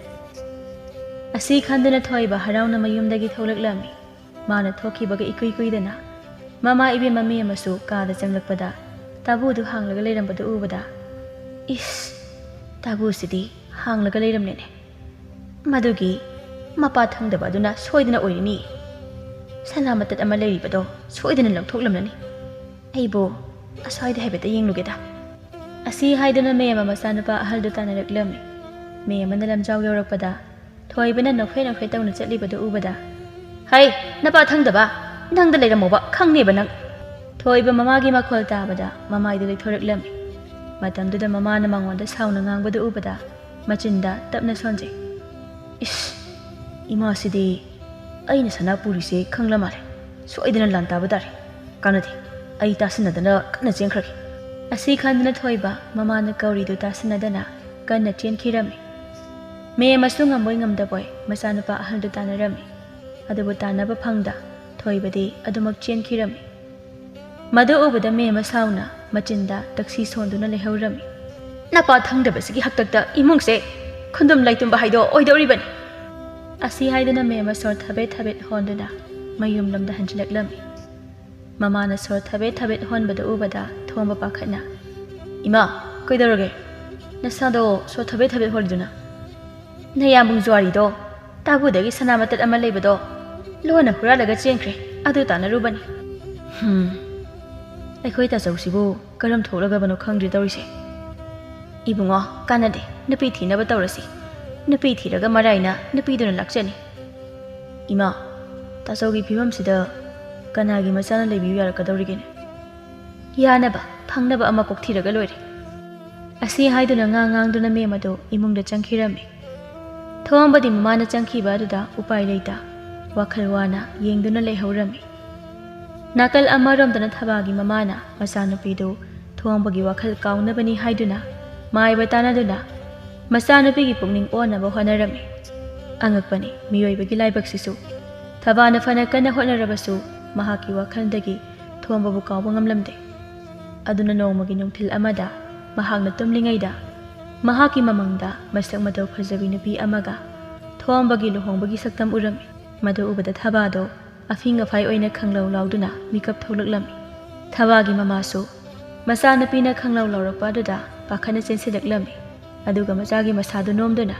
ꯑꯁꯤ ꯈꯟꯗꯨꯅ ꯊꯣꯏꯕ ꯍꯔꯥꯎꯅ ꯃꯌꯨꯝꯗꯒꯤ ꯊꯣꯛꯂꯛꯂꯝꯃꯤ꯫ ꯃꯥꯅ ꯊꯣꯛꯈꯤꯕꯒ ꯏꯀꯨꯏ ꯀꯨꯏꯗꯅ ꯃꯃꯥ ꯏꯕꯦꯝꯃ ꯃꯦꯝꯃꯁꯨ ꯀꯥꯗ ꯆꯪꯂꯛꯄꯗ ꯇꯥꯕꯨꯗꯨ ꯍꯥꯡꯂꯒ ꯂꯩꯔꯝꯕꯗꯨ ꯎꯕꯗ, "ꯏꯁ, ꯇꯥꯕꯨꯁꯤꯗꯤ ꯍꯥꯡꯂꯒ ꯂꯩꯔꯝꯂꯦꯅꯦ꯫ ꯃꯗꯨꯒꯤ ꯃꯄꯥ ꯊꯪꯗꯕ ꯑꯗꯨꯅ ꯁꯣꯏꯗꯅ ꯑꯣꯏꯔꯤꯅꯤ꯫ ꯁꯅꯥ ꯃꯇꯠ ꯑꯃ ꯂꯩꯔꯤꯕꯗꯣ ꯁꯣꯏꯗꯅ ꯂꯧꯊꯣꯛꯂꯝꯂꯅꯤ꯫ ꯑꯩꯕꯨ ꯑꯁ꯭ꯋꯥꯏꯗ ꯍꯥꯏꯐꯦꯠꯇ ꯌꯦꯡꯂꯨꯒꯦꯗ꯫" ꯑꯁꯤ ꯍꯥꯏꯗꯨꯅ ꯃꯦꯝꯃ ꯃꯆꯥꯅꯨꯄꯥ ꯑꯍꯜꯗꯨ ꯇꯥꯟꯅꯔꯛꯂꯝꯃꯤ꯫ ꯃꯦꯝꯃꯅ ꯂꯝꯖꯥꯎ ꯌꯧꯔꯛꯄꯗ ꯊꯣꯏꯕꯅ ꯅꯣꯛꯐꯦ ꯅꯣꯛꯐꯦ ꯇꯧꯅ ꯆꯠꯂꯤꯕꯗꯨ ꯎꯕꯗ, "ꯍꯩ, ꯅꯄꯥ ꯊꯪꯗꯕ, ꯅꯪꯗ ꯂꯩꯔꯝꯃꯣꯕ, ꯈꯪꯅꯦꯕ ꯅꯪ꯫" ꯊꯣꯏꯕ ꯃꯃꯥꯒꯤ ꯃꯈꯣꯜ ꯇꯥꯕꯗ ꯃꯃꯥꯏꯗꯨ ꯂꯩꯊꯣꯔꯛꯂꯝꯃꯤ꯫ ꯃꯇꯝꯗꯨꯗ ꯃꯃꯥꯅ ꯃꯉꯣꯟꯗ ꯁꯥꯎꯅ ꯉꯥꯡꯕꯗꯨ ꯎꯕꯗ ꯃꯆꯤꯟꯗ ꯇꯞꯅ ꯁꯣꯟꯖꯩ꯫ "ꯏꯁ, ꯏꯃꯥꯁꯤꯗꯤ ꯑꯩꯅ ꯁꯅꯥ ꯄꯨꯔꯤꯁꯦ ꯈꯪꯂ ꯃꯥꯜꯂꯦ꯫ ꯁꯣꯏꯗꯅ ꯂꯥꯟ ꯇꯥꯕ ꯇꯥꯔꯦ꯫ ꯀꯥꯟꯅꯗꯦ, ꯑꯩ ꯇꯥꯁꯤꯟꯅꯗꯅ ꯀꯟꯅ ꯆꯦꯟꯈ꯭ꯔꯒꯦ꯫" ꯑꯁꯤ ꯈꯟꯗꯨꯅ ꯊꯣꯏꯕ ꯃꯃꯥꯅ ꯀꯧꯔꯤꯗꯨ ꯇꯥꯁꯤꯟꯅꯗꯅ ꯀꯟꯅ ꯆꯦꯟꯈꯤꯔꯝꯃꯤ꯫ ꯃꯦꯝꯃꯁꯨ ꯉꯝꯕꯣꯏ ꯉꯝꯗꯕꯣꯏ ꯃꯆꯥꯅꯨꯄꯥ ꯑꯍꯜꯗꯨ ꯇꯥꯟꯅꯔꯝꯃꯤ꯫ ꯑꯗꯨꯕꯨ ꯇꯥꯟꯅꯕ ꯐꯪꯗ ꯊꯣꯏꯕꯗꯤ ꯑꯗꯨꯃꯛ ꯆꯦꯟꯈꯤꯔꯝꯃꯤ꯫ ꯃꯗꯨ ꯎꯕꯗ ꯃꯦꯝꯃ ꯁꯥꯎꯅ ꯃꯆꯤꯟꯗ ꯇꯛꯁꯤ ꯁꯣꯟꯗꯨꯅ ꯂꯩꯍꯧꯔꯝꯃꯤ꯫ "ꯅꯄꯥ ꯊꯪꯗꯕꯁꯤꯒꯤ ꯍꯛꯇꯛꯇ ꯏꯃꯨꯡꯁꯦ ꯈꯨꯟꯗꯨꯝ ꯂꯩꯇꯨꯝꯕ ꯍꯥꯏꯗꯣ ꯑꯣꯏꯗꯧꯔꯤꯕꯅꯤ!" ꯑꯁꯤ ꯍꯥꯏꯗꯨꯅ ꯃꯦꯝ ꯑꯃ ꯁꯣꯔ ꯊꯕꯦꯠ ꯊꯕꯦꯠ ꯍꯣꯟꯗꯨꯅ ꯃꯌꯨꯝ ꯂꯣꯝꯗ ꯍꯟꯖꯤꯜꯂꯛꯂꯝꯃꯤ꯫ ꯃꯃꯥꯅ ꯁꯣꯔ ꯊꯕꯦꯠ ꯊꯕꯦꯠ ꯍꯣꯟꯕꯗꯨ ꯎꯕꯗ ꯊꯣꯝꯕ ꯄꯥꯈꯠꯅ, "ꯏꯃꯥ, ꯀꯩꯗꯧꯔꯒꯦ? ꯅꯁꯥꯗꯣ ꯁꯣꯔ ꯊꯕꯦꯠ ꯊꯕꯦꯠ ꯍꯣꯜꯂꯤꯗꯨꯅ?" "ꯅꯌꯥꯝꯕꯨꯡ ꯖꯨꯋꯥꯔꯤꯗꯣ ꯇꯥꯕꯨꯗꯒꯤ ꯁꯅꯥ ꯃꯇꯠ ꯑꯃ ꯂꯩꯕꯗꯣ ꯂꯣꯟꯅ ꯍꯨꯔꯥꯜꯂꯒ ꯆꯦꯟꯈ꯭ꯔꯦ, ꯑꯗꯨ ꯇꯥꯟꯅꯔꯨꯕꯅꯤ꯫" "ꯍꯨꯝ, ꯑꯩꯈꯣꯏ ꯇꯥꯆꯧꯁꯤꯕꯨ ꯀꯔꯝ ꯊꯣꯛꯂꯒꯕꯅꯣ ꯈꯪꯗ꯭ꯔꯦ ꯇꯧꯔꯤꯁꯦ꯫ ꯏꯕꯨꯡꯉꯣ, ꯀꯥꯟꯅꯗꯦ, ꯅꯨꯄꯤ ꯊꯤꯅꯕ ꯇꯧꯔꯁꯤ꯫ ꯅꯨꯄꯤ ꯊꯤꯔꯒ ꯃꯔꯥꯏꯅ ꯅꯨꯄꯤꯗꯨꯅ ꯂꯥꯛꯆꯅꯤ꯫" "ꯏꯃꯥ, ꯇꯥꯆꯧꯒꯤ ꯐꯤꯕꯝꯁꯤꯗ ꯀꯅꯥꯒꯤ ꯃꯆꯥꯅ ꯂꯩꯕꯤꯌꯨ ꯌꯥꯔꯛꯀꯗꯧꯔꯤꯒꯦꯅꯦ? ꯌꯥꯅꯕ, ꯐꯪꯅꯕ ꯑꯃ ꯀꯣꯛ ꯊꯤꯔꯒ ꯂꯣꯏꯔꯦ꯫" ꯑꯁꯤ ꯍꯥꯏꯗꯨꯅ ꯉꯥꯡ ꯉꯥꯡꯗꯨꯅ ꯃꯦꯝ ꯑꯗꯨ ꯏꯃꯨꯡꯗ ꯆꯪꯈꯤꯔꯝꯃꯤ꯫ ꯊꯣꯝꯕꯗꯤ ꯃꯃꯥꯅ ꯆꯪꯈꯤꯕ ꯑꯗꯨꯗ ꯎꯄꯥꯏ ꯂꯩꯇ ꯋꯥꯈꯜ ꯋꯥꯅ ꯌꯦꯡꯗꯨꯅ ꯂꯩꯍꯧꯔꯝꯃꯤ꯫ ꯅꯥꯀꯜ ꯑꯃꯔꯣꯝꯗꯅ ꯊꯕꯥꯒꯤ ꯃꯃꯥꯅ ꯃꯆꯥꯅꯨꯄꯤꯗꯨ ꯊꯣꯝꯕꯒꯤ ꯋꯥꯈꯜ ꯀꯥꯎꯅꯕꯅꯤ ꯍꯥꯏꯗꯨꯅ ꯃꯥꯏꯕ ꯇꯥꯟꯅꯗꯨꯅ ꯃꯆꯥꯅꯨꯄꯤꯒꯤ ꯄꯨꯛꯅꯤꯡ ꯑꯣꯟꯅꯕ ꯍꯣꯠꯅꯔꯝꯃꯤ꯫ ꯑꯉꯛꯄꯅꯤ ꯃꯤꯑꯣꯏꯕꯒꯤ ꯂꯥꯏꯕꯛꯁꯤꯁꯨ꯫ ꯊꯕꯥꯅ ꯐꯅ ꯀꯟꯅ ꯍꯣꯠꯅꯔꯕꯁꯨ ꯃꯍꯥꯛꯀꯤ ꯋꯥꯈꯜꯗꯒꯤ ꯊꯣꯝꯕꯕꯨ ꯀꯥꯎꯕ ꯉꯝꯂꯝꯗꯦ꯫ ꯑꯗꯨꯅ ꯅꯣꯡꯃꯒꯤ ꯅꯨꯡꯊꯤꯜ ꯑꯃꯗ ꯃꯍꯥꯛꯅ ꯇꯨꯝꯂꯤꯉꯩꯗ ꯃꯍꯥꯛꯀꯤ ꯃꯃꯪꯗ ꯃꯁꯛ ꯃꯇꯧ ꯐꯖꯕꯤ ꯅꯨꯄꯤ ꯑꯃꯒ ꯊꯣꯝꯕꯒꯤ ꯂꯨꯍꯣꯡꯕꯒꯤ ꯁꯛꯇꯝ ꯎꯔꯝꯃꯤ꯫ ꯃꯗꯨ ꯎꯕꯗ ꯊꯕꯥꯗꯣ ꯑꯐꯤꯡ ꯑꯐꯥꯏ ꯑꯣꯏꯅ ꯈꯪꯂꯧ ꯂꯥꯎꯗꯨꯅ ꯃꯤꯀꯞ ꯊꯣꯛꯂꯛꯂꯝꯃꯤ꯫ ꯊꯕꯥꯒꯤ ꯃꯃꯥꯁꯨ ꯃꯆꯥꯅꯨꯄꯤꯅ ꯈꯪꯂꯧ ꯂꯥꯎꯔꯛꯄ ꯑꯗꯨꯗ ꯄꯥꯈꯠꯅ ꯆꯦꯟꯁꯤꯜꯂꯛꯂꯝꯃꯤ꯫ ꯑꯗꯨꯒ ꯃꯆꯥꯒꯤ ꯃꯁꯥꯗꯨ ꯅꯣꯝꯗꯨꯅ,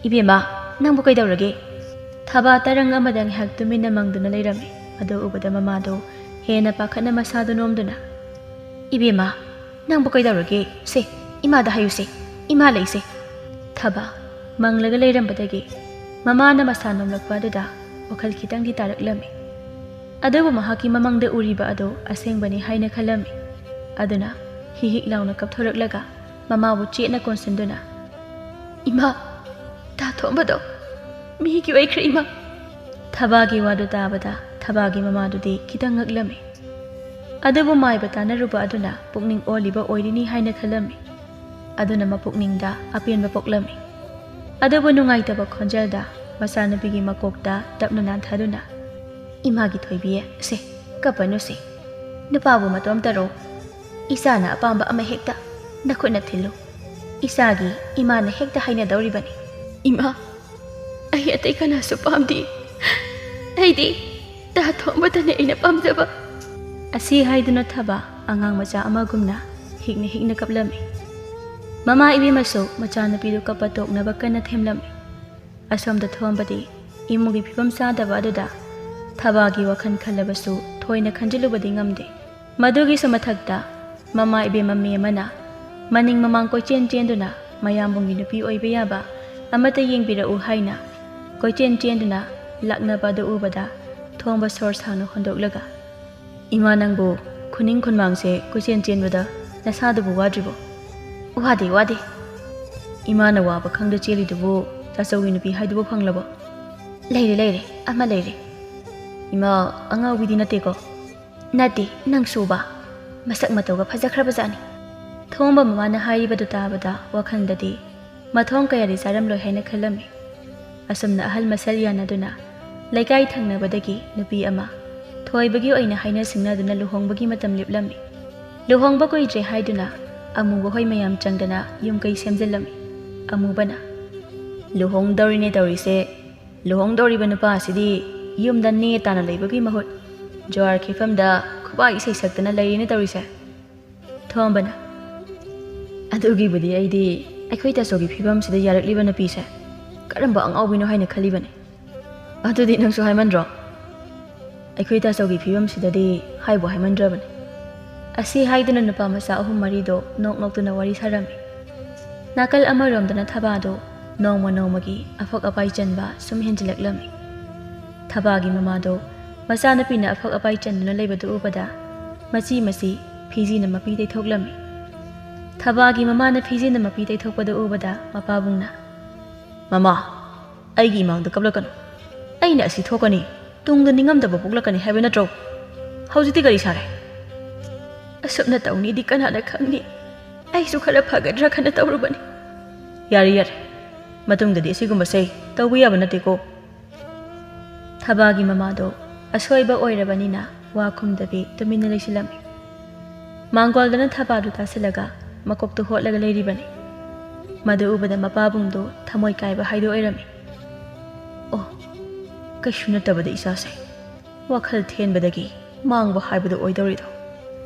"ꯏꯕꯦꯝꯃ, ꯅꯪꯕꯨ ꯀꯩꯗꯧꯔꯒꯦ?" ꯊꯕꯥ ꯇꯔꯪ ꯑꯃꯗ ꯉꯥꯏꯍꯥꯛ ꯇꯨꯃꯤꯟꯅ ꯃꯪꯗꯨꯅ ꯂꯩꯔꯝꯃꯤ꯫ ꯑꯗꯨ ꯎꯕꯗ ꯃꯃꯥꯗꯨ ꯍꯦꯟꯅ ꯄꯥꯈꯠꯅ ꯃꯁꯥꯗꯨ ꯅꯣꯝꯗꯨꯅ, "ꯏꯕꯦꯝꯃ, ꯅꯪꯕꯨ ꯀꯩꯗꯧꯔꯒꯦ? ꯁꯦ, ꯏꯃꯥꯗ ꯍꯥꯏꯌꯨꯁꯦ, ꯏꯃꯥ ꯂꯩꯁꯦ꯫" ꯊꯕꯥ ꯃꯪꯂꯒ ꯂꯩꯔꯝꯕꯗꯒꯤ ꯃꯃꯥꯅ ꯃꯁꯥ ꯅꯣꯝꯂꯛꯄ ꯑꯗꯨꯗ ꯋꯥꯈꯜ ꯈꯤꯇꯪꯗꯤ ꯇꯥꯔꯛꯂꯝꯃꯤ꯫ ꯑꯗꯨꯕꯨ ꯃꯍꯥꯛꯀꯤ ꯃꯃꯪꯗ ꯎꯔꯤꯕ ꯑꯗꯨ ꯑꯁꯦꯡꯕꯅꯤ ꯍꯥꯏꯅ ꯈꯜꯂꯝꯃꯤ꯫ ꯑꯗꯨꯅ ꯍꯤꯛ ꯍꯤꯛ ꯂꯥꯎꯅ ꯀꯞꯊꯣꯔꯛꯂꯒ ꯃꯃꯥꯕꯨ ꯆꯦꯠꯅ ꯀꯣꯟꯁꯤꯟꯗꯨꯅ, "ꯏꯃꯥ, ꯇꯥ ꯊꯣꯝꯕꯗꯣ ꯃꯤꯒꯤ ꯑꯣꯏꯈ꯭ꯔꯦ, ꯏꯃꯥ!" ꯊꯕꯥꯒꯤ ꯋꯥꯗꯨ ꯇꯥꯕꯗ ꯊꯕꯥꯒꯤ ꯃꯃꯥꯗꯨꯗꯤ ꯈꯤꯇꯪ ꯉꯛꯂꯝꯃꯤ꯫ ꯑꯗꯨꯕꯨ ꯃꯥꯏꯕ ꯇꯥꯟꯅꯔꯨꯕ ꯑꯗꯨꯅ ꯄꯨꯛꯅꯤꯡ ꯑꯣꯜꯂꯤꯕ ꯑꯣꯏꯔꯤꯅꯤ ꯍꯥꯏꯅ ꯈꯜꯂꯝꯃꯤ꯫ ꯑꯗꯨꯅ ꯃꯄꯨꯛꯅꯤꯡꯗ ꯑꯄꯦꯟꯕ ꯄꯣꯛꯂꯝꯃꯤ꯫ ꯑꯗꯨꯕꯨ ꯅꯨꯡꯉꯥꯏꯇꯕ ꯈꯣꯟꯖꯦꯜꯗ ꯃꯆꯥꯅꯨꯄꯤꯒꯤ ꯃꯀꯣꯛꯇ ꯇꯞꯅ ꯅꯥꯟꯊꯗꯨꯅ, "ꯏꯃꯥꯒꯤ ꯊꯣꯏꯕꯤ, ꯁꯦ, ꯀꯞꯄꯅꯨꯁꯦ꯫ ꯅꯨꯄꯥꯕꯨ ꯃꯇꯣꯝꯇꯔꯣ?" "ꯏꯆꯥꯅ ꯑꯄꯥꯝꯕ ꯑꯃ ꯍꯦꯛꯇ ꯅꯈꯨꯠꯅ ꯊꯤꯜꯂꯨ꯫ ꯏꯆꯥꯒꯤ ꯏꯃꯥꯅ ꯍꯦꯛꯇ ꯍꯥꯏꯅꯗꯧꯔꯤꯕꯅꯤ꯫" "ꯏꯃꯥ, ꯑꯩ ꯑꯇꯩ ꯀꯅꯥꯁꯨ ꯄꯥꯝꯗꯦ꯫ ꯑꯩꯗꯤ ꯗꯥ ꯊꯣꯝꯕꯇꯅꯦ ꯑꯩꯅ ꯄꯥꯝꯖꯕ꯫" ꯑꯁꯤ ꯍꯥꯏꯗꯨꯅ ꯊꯕꯥ ꯑꯉꯥꯡ ꯃꯆꯥ ꯑꯃꯒꯨꯝꯅ ꯍꯤꯛꯅ ꯍꯤꯛꯅ ꯀꯞꯂꯝꯃꯤ꯫ ꯃꯃꯥ ꯏꯕꯦꯝꯃꯁꯨ ꯃꯆꯥꯅꯨꯄꯤꯗꯨ ꯀꯞꯄ ꯇꯣꯛꯅꯕ ꯀꯟꯅ ꯊꯦꯝꯂꯝꯃꯤ꯫ ꯑꯁꯣꯝꯗ ꯊꯣꯝꯕꯗꯤ ꯏꯃꯨꯡꯒꯤ ꯐꯤꯕꯝ ꯆꯥꯗꯕ ꯑꯗꯨꯗ ꯊꯕꯥꯒꯤ ꯋꯥꯈꯜ ꯈꯜꯂꯕꯁꯨ ꯊꯣꯏꯅ ꯈꯟꯖꯤꯜꯂꯨꯕꯗꯤ ꯉꯝꯗꯦ꯫ ꯃꯗꯨꯒꯤꯁꯨ ꯃꯊꯛꯇ ꯃꯃꯥ ꯏꯕꯦꯝꯃ ꯃꯦꯝ ꯑꯃꯅ ꯃꯅꯤꯡ ꯃꯃꯥꯡ ꯀꯣꯏꯆꯦꯟ ꯆꯦꯟꯗꯨꯅ ꯃꯌꯥꯝꯕꯨꯡꯒꯤ ꯅꯨꯄꯤ ꯑꯣꯏꯕ ꯌꯥꯕ ꯑꯃꯠꯇ ꯌꯦꯡꯕꯤꯔꯛꯎ ꯍꯥꯏꯅ ꯀꯣꯏꯆꯦꯟ ꯆꯦꯟꯗꯨꯅ ꯂꯥꯛꯅꯕ ꯑꯗꯨ ꯎꯕꯗ ꯊꯣꯝꯕ ꯁꯣꯔ ꯁꯥꯡꯅ ꯍꯣꯟꯗꯣꯛꯂꯒ, "ꯏꯃꯥ, ꯅꯪꯕꯨ ꯈꯨꯅꯤꯡ ꯈꯨꯟꯃꯥꯡꯁꯦ ꯀꯣꯏꯆꯦꯟ ꯆꯦꯟꯕꯗ ꯅꯁꯥꯗꯨꯕꯨ ꯋꯥꯗ꯭ꯔꯤꯕꯣ?" "ꯋꯥꯗꯦ, ꯋꯥꯗꯦ꯫" "ꯏꯃꯥꯅ ꯋꯥꯕ ꯈꯪꯗ ꯆꯦꯜꯂꯤꯗꯨꯕꯨ ꯇꯥꯆꯧꯒꯤ ꯅꯨꯄꯤ ꯍꯥꯏꯗꯨꯕꯨ ꯐꯪꯂꯕꯣ?" "ꯂꯩꯔꯦ, ꯂꯩꯔꯦ, ꯑꯃ ꯂꯩꯔꯦ꯫" "ꯏꯃꯥ, ꯑꯉꯥꯎꯕꯤꯗꯤ ꯅꯠꯇꯦꯀꯣ?" "ꯅꯠꯇꯦ, ꯅꯪꯁꯨꯕ꯫ ꯃꯁꯛ ꯃꯇꯧꯒ ꯐꯖꯈ꯭ꯔꯕꯖꯥꯠꯅꯤ꯫" ꯊꯣꯝꯕ ꯃꯃꯥꯅ ꯍꯥꯏꯔꯤꯕꯗꯨ ꯇꯥꯕꯗ ꯋꯥꯈꯜꯗꯗꯤ ꯃꯊꯣꯡ ꯀꯌꯥꯗꯤ ꯆꯥꯔꯝꯂꯣꯏ ꯍꯥꯏꯅ ꯈꯜꯂꯝꯃꯤ꯫ ꯑꯁꯨꯝꯅ ꯑꯍꯜ ꯃꯁꯦꯜ ꯌꯥꯅꯗꯨꯅ ꯂꯩꯀꯥꯏ ꯊꯪꯅꯕꯗꯒꯤ ꯅꯨꯄꯤ ꯑꯃ ꯊꯣꯏꯕꯒꯤ ꯑꯣꯏꯅ ꯍꯥꯏꯅ ꯁꯤꯡꯅꯗꯨꯅ ꯂꯨꯍꯣꯡꯕꯒꯤ ꯃꯇꯝ ꯂꯦꯞꯂꯝꯃꯤ꯫ ꯂꯨꯍꯣꯡꯕ ꯀꯨꯏꯗ꯭ꯔꯦ ꯍꯥꯏꯗꯨꯅ ꯑꯃꯨꯕ ꯍꯣꯏ ꯃꯌꯥꯝ ꯆꯪꯗꯅ ꯌꯨꯝ ꯀꯩ ꯁꯦꯝꯖꯤꯜꯂꯝꯃꯤ꯫ ꯑꯃꯨꯕꯅ, "ꯂꯨꯍꯣꯡꯗꯧꯔꯤꯅꯦ ꯇꯧꯔꯤꯁꯦ꯫ ꯂꯨꯍꯣꯡꯗꯧꯔꯤꯕ ꯅꯨꯄꯥ ꯑꯁꯤꯗꯤ ꯌꯨꯝꯗ ꯅꯦ ꯇꯥꯅ ꯂꯩꯕꯒꯤ ꯃꯍꯨꯠ ꯖ꯭ꯋꯥꯔ ꯈꯤꯐꯝꯗ ꯈꯨꯕꯥꯛ ꯏꯁꯩ ꯁꯛꯇꯅ ꯂꯩꯔꯤꯅꯦ ꯇꯧꯔꯤꯁꯦ꯫" ꯊꯣꯝꯕꯅ, "ꯑꯗꯨꯒꯤꯕꯨꯗꯤ ꯑꯩꯗꯤ ꯑꯩꯈꯣꯏ ꯇꯥꯆꯧꯒꯤ ꯐꯤꯕꯝꯁꯤꯗ ꯌꯥꯔꯛꯂꯤꯕ ꯅꯨꯄꯤꯁꯦ ꯀꯔꯝꯕ ꯑꯉꯥꯎꯕꯤꯅꯣ ꯍꯥꯏꯅ ꯈꯜꯂꯤꯕꯅꯤ꯫ ꯑꯗꯨꯗꯤ ꯅꯪꯁꯨ ꯍꯥꯏꯃꯟꯗ꯭ꯔꯣ?" "ꯑꯩꯈꯣꯏ ꯇꯥꯆꯧꯒꯤ ꯐꯤꯕꯝꯁꯤꯗꯗꯤ ꯍꯥꯏꯕꯨ ꯍꯥꯏꯃꯟꯗ꯭ꯔꯕꯅꯤ꯫" ꯑꯁꯤ ꯍꯥꯏꯗꯨꯅ ꯅꯨꯄꯥ ꯃꯆꯥ ꯑꯍꯨꯝ ꯃꯔꯤꯗꯣ ꯅꯣꯛ ꯅꯣꯛꯇꯨꯅ ꯋꯥꯔꯤ ꯁꯥꯔꯝꯃꯤ꯫ ꯅꯥꯀꯜ ꯑꯃꯔꯣꯝꯗꯅ ꯊꯕꯥꯗꯣ ꯅꯣꯡꯃ ꯅꯣꯡꯃꯒꯤ ꯑꯐꯛ ꯑꯄꯥꯏ ꯆꯟꯕ ꯁꯨꯝ ꯍꯦꯟꯖꯤꯜꯂꯛꯂꯝꯃꯤ꯫ ꯊꯕꯥꯒꯤ ꯃꯃꯥꯗꯣ ꯃꯆꯥꯅꯨꯄꯤꯅ ꯑꯐꯛ ꯑꯄꯥꯏ ꯆꯟꯗꯨꯅ ꯂꯩꯕꯗꯨ ꯎꯕꯗ ꯃꯆꯤ ꯃꯆꯤ ꯐꯤꯖꯤꯅ ꯃꯄꯤ ꯇꯩꯊꯣꯛꯂꯝꯃꯤ꯫ ꯊꯕꯥꯒꯤ ꯃꯃꯥꯅ ꯐꯤꯖꯤꯅ ꯃꯄꯤ ꯇꯩꯊꯣꯛꯄꯗꯨ ꯎꯕꯗ ꯃꯄꯥꯕꯨꯡꯅ, "ꯃꯃꯥ, ꯑꯩꯒꯤ ꯏꯃꯥꯡꯗ ꯀꯞꯂꯛꯀꯅꯨ꯫ ꯑꯩꯅ ꯑꯁꯤ ꯊꯣꯛꯀꯅꯤ, ꯇꯨꯡꯗ ꯅꯤꯡꯉꯝꯗꯕ ꯄꯣꯛꯂꯛꯀꯅꯤ ꯍꯥꯏꯕ ꯅꯠꯇ꯭ꯔꯣ? ꯍꯧꯖꯤꯛꯇꯤ ꯀꯔꯤ ꯁꯥꯔꯦ?" "ꯑꯁꯨꯝꯅ ꯇꯧꯅꯤꯗꯤ ꯀꯅꯥꯅ ꯈꯪꯅꯤ? ꯑꯩꯁꯨ ꯈꯔ ꯐꯒꯗ꯭ꯔꯥ ꯈꯟꯅ ꯇꯧꯔꯨꯕꯅꯤ꯫" "ꯌꯥꯔꯦ, ꯌꯥꯔꯦ꯫ ꯃꯇꯨꯡꯗꯗꯤ ꯑꯁꯤꯒꯨꯝꯕꯁꯦ ꯇꯧꯕ ꯌꯥꯕ ꯅꯠꯇꯦꯀꯣ꯫" ꯊꯕꯥꯒꯤ ꯃꯃꯥꯗꯣ ꯑꯁꯣꯏꯕ ꯑꯣꯏꯔꯕꯅꯤꯅ ꯋꯥ ꯈꯨꯝꯗꯕꯤ ꯇꯨꯃꯤꯟꯅ ꯂꯩꯁꯤꯜꯂꯝꯃꯤ꯫ ꯃꯥꯡꯒꯣꯜꯗꯅ ꯊꯕꯥꯗꯨ ꯇꯥꯁꯤꯜꯂꯒ ꯃꯀꯣꯛꯇꯨ ꯍꯣꯠꯂꯒ ꯂꯩꯔꯤꯕꯅꯤ꯫ ꯃꯗꯨ ꯎꯕꯗ ꯃꯄꯥꯕꯨꯡꯗꯨ ꯊꯃꯣꯏ ꯀꯥꯏꯕ ꯍꯥꯏꯗꯨ ꯑꯣꯏꯔꯝꯃꯤ꯫ "ꯑꯣ, ꯀꯩꯁꯨ ꯅꯠꯇꯕꯗ ꯏꯆꯥꯁꯦ ꯋꯥꯈꯜ ꯊꯦꯟꯕꯗꯒꯤ ꯃꯥꯡꯕ ꯍꯥꯏꯕꯗꯨ ꯑꯣꯏꯗꯧꯔꯤꯗꯣ?"